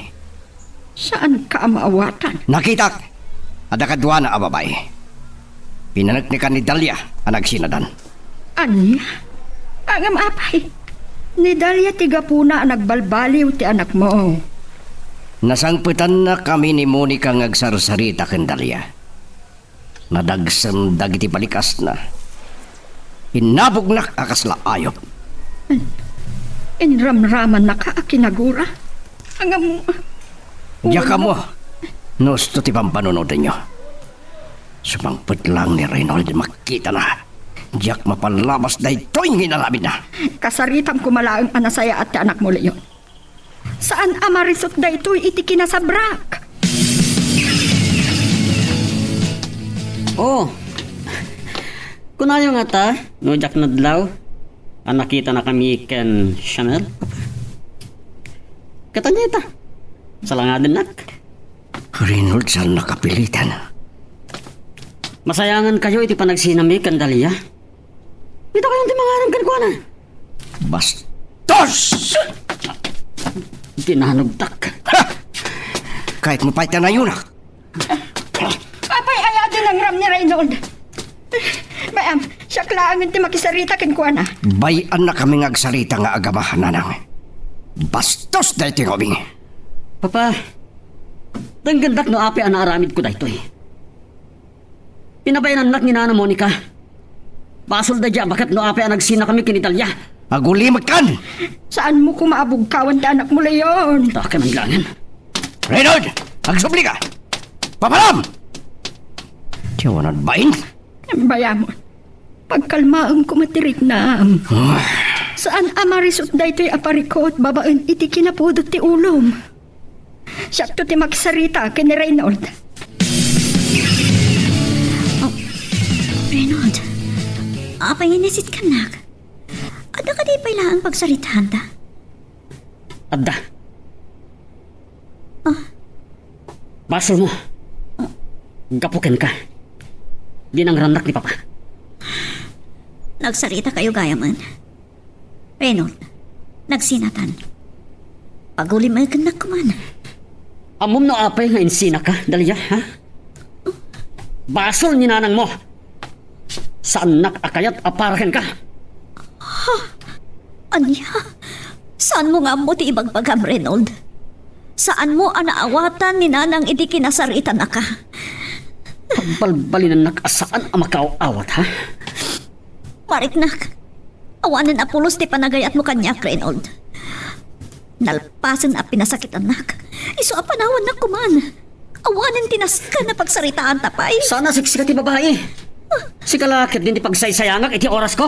Saanka a maawatan? Nakitak, adda kaduana a babai. Pinaneknekan ni Dalia a nagsinadan. Ania? Ngem apay, ni Dalia ti gapuna a nagbalbaliw ti anakmo. Nasangpetanna kami ni Monica nga agsarsarita ken Dalia. Nadagsem dagiti balikasna. Innabognak a kasla ayup. Inramramannaka a kinagura. Ngem, diak ammo no usto ti pampanunotenyo. Sumangpet laeng ni Reynold makitana, diak mapallabas daytoy nga inaramidna. Kasaritam koma laeng a nasayaat ti anakmo, Leon. Saan a marisut daytoy iti kinasabrak. Oh. Kunayo ngata, no diak nadlaw a nakitanakami ken Chanel? Ket ania ita? Salangadennak. Reynold, saan a kapilitan. Masayangankayo iti panagsinami ken Dalia. Ita kayon ti mangarem kenkuana. Bastos! Dinanogtak. Ha! Kayatmo pay ta nayunak. Apay aya ti nangram ni Reynold? Bay-am, siak laengen ti makisarita kenkuana. Bay-annakami nga agsarita nga agama, Nanang. Bastos daytoy nga ubing. Papa, denggendak no apay a naaramidko daytoy. Pinabainannak ni Nana Monica. Basol daydiay a baket no apay a nagsinakami ken ni Dalia. Agulimekkan! Saanmo koma a bugkawan ti anakmo, Leon. Dakay man laengen. Reynold! Agsublika! Papalam! Ti awan a bain? Bay-amon, pagkalmaem koma ti riknam. Ah. Saan a marisut daytoy a parikut babaen iti kinapudot ti ulom. Siakto ti makisarita ken ni Reynold. Oh, Reynold, apay nga inisitkannak? Adda kadi pay laeng pagsaritaanta? Adda. Ah. Basolmo. Ah. Gapu kenka, dinangrannak ni Papa. Nagsaritakayo gayamen. Reynold, nagsinatan. Pagulimekennak koman. Ammom no apay nga insinaka, Dalia, ha? Basol ni nanangmo. Saannak a kayat a para kenka. Ania? Saanmo nga ammo ti ibagbagam, Reynold? Saanmo a naawatan ni nanang idi kinasaritanaka? Pagbalbalinannak a saan a makaaw-awat, ha? Mariknak, awanen a pulos ti panagayatmo kaniak, Reynold. Nalpasen a pinasakitannak. Isu a panawannak koman. Awanen ti nasken a pagsaritaanta pay. Saan a siksika ti babai. Sika la ketdin ti pagsaysayangak iti orasko.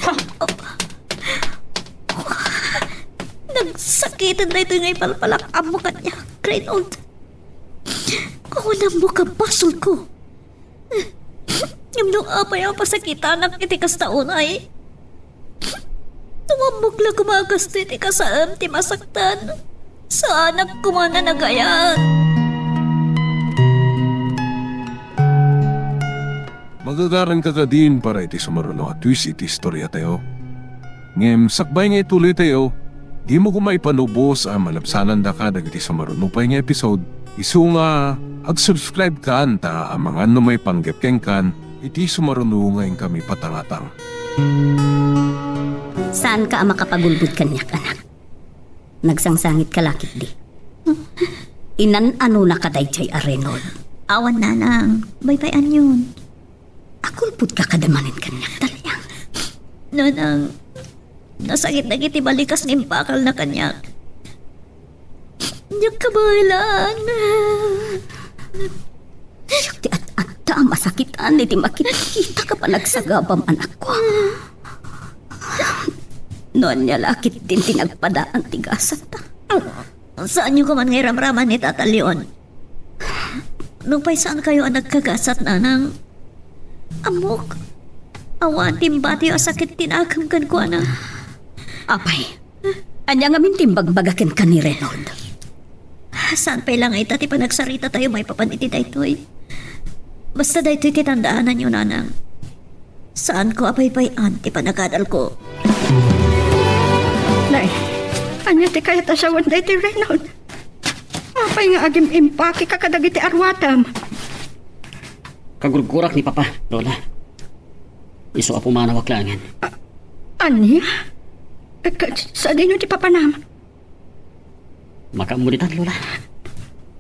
Ha? Nagsakiten daytoy nga ipalpalak-ammo kaniak, Reynold. Awan ammo a basolko. Ngem no apay a pasakitanak iti kasta unay, no ammok la koma a kastoy ti kasaem ti masaktan, saanak koma a nagayat. Magagaranka kadin para iti sumaruno a twist iti istoriatayo. Ngem sakbay nga ituloytayo, dimo koma ipanubos a malabsanandaka dagiti sumaruno pay nga episode, isu nga ag-subscribe kan ta amangan no maipanggep kenkan iti sumaruno nga inkami patangatang. Saanka a makapagulbod kaniak, anak. Nagsangsangit ka la ketdi. Inan-anonaka daydiay a Reynold. Awan, nanang. Baybay-anyon. Agulbodka kada manen kaniak, Dalia. Nanang, nasakit dagiti balikas nga impakalna kaniak. Diak kabaelan. Siak ti ad-adda a masakitan iti makitkitak a panagsagabam, anakko. No ania la ketdin ti nagpadaan ti gasat. Saanyo koman nga iramraman ni Tata Leon. Nupay saankayo a nagkagasat, nanang, ammok, awan ti imbatiyo a sakit ti nakem kenkuana. Apay, ania ngamin ti imbagbaga kenka ni Reynold? Saan pay la nga ita ti panagsaritatayo maipapan iti daytoy? Basta daytoy ti tandaananyo, nanang. Saanko a baybay-an ti panagadalko. Nay, ania ti kayat a sawen daytoy, Reynold? Apay nga agim-impakeka kadagiti aruatam? Kagurgurak ni Papa, Lola. Isu a pumanawak laengen. A-, ania? Ka-, sadino ti papanam? Makaammo ditan, Lola.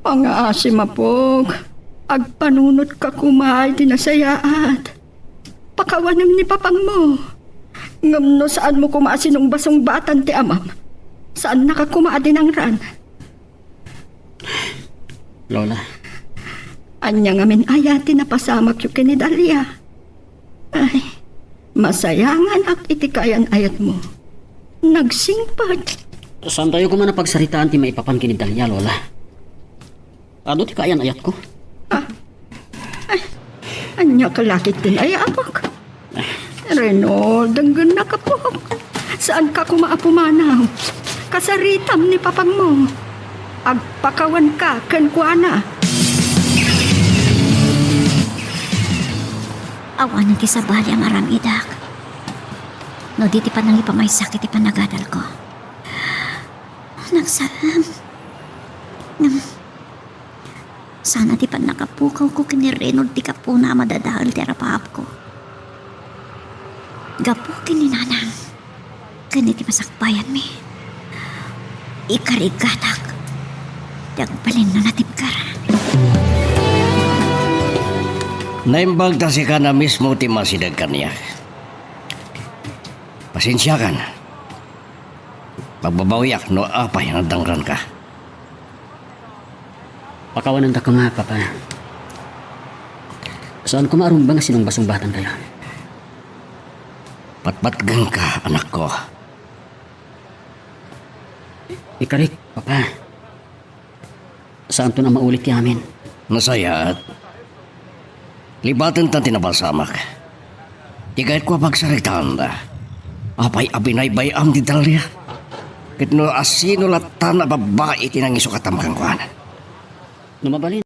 Pangaasim, apok. Agpanunotka koma iti nasayaat. Pakawanem ni papangmo. Ngem no saanmo koma a sinungbasungbatan ti amam, saannaka koma a dinangran. Lola. Ania ngamin aya ti napasamakyo ken ni Dalia? Ay, masayanganak iti kaayan-ayatmo. Nagsingpet. Saantayo koma a pagsaritaan ti maipapan ken ni Dalia, Lola. Adu ti kaayan-ayatko. Ah. Ay, ania ka la ketdin aya, apok? Reynold, denggennak, apok. Saanka koma a pumanaw. Kasaritam ni papangmo. Agpakawanka kenkuana. Awan ti sabali a maram-idak no di ti panangipamaysak iti panagadalko. Nagsam. Ngem, sana ti pannakapukawko ken ni Reynold ti gapuna a madadael ti arapaapko. Gapu ken ni Nanang ken iti masakbayanmi, ikarigatak ti agbalin a natibker. Naimbag ta sika a mismo ti masideg kaniak. Pasensiakan. Pagbabawiak no apay a nadangranka. Pakawanendak koma, Papa. Saan koma a rumbeng a sinungbasungbatan kayo. Patpatgengka, anakko. Ikarik, Papa. Saanton a maulit ti amin. Nasayaat. Libatenta ti napasamak. Ti kayatko a pagsaritaanda. Apay a binaybay-am ti Dalia? Ket no asino latta a babai ti nangisukatam kenkuana? No mabalin,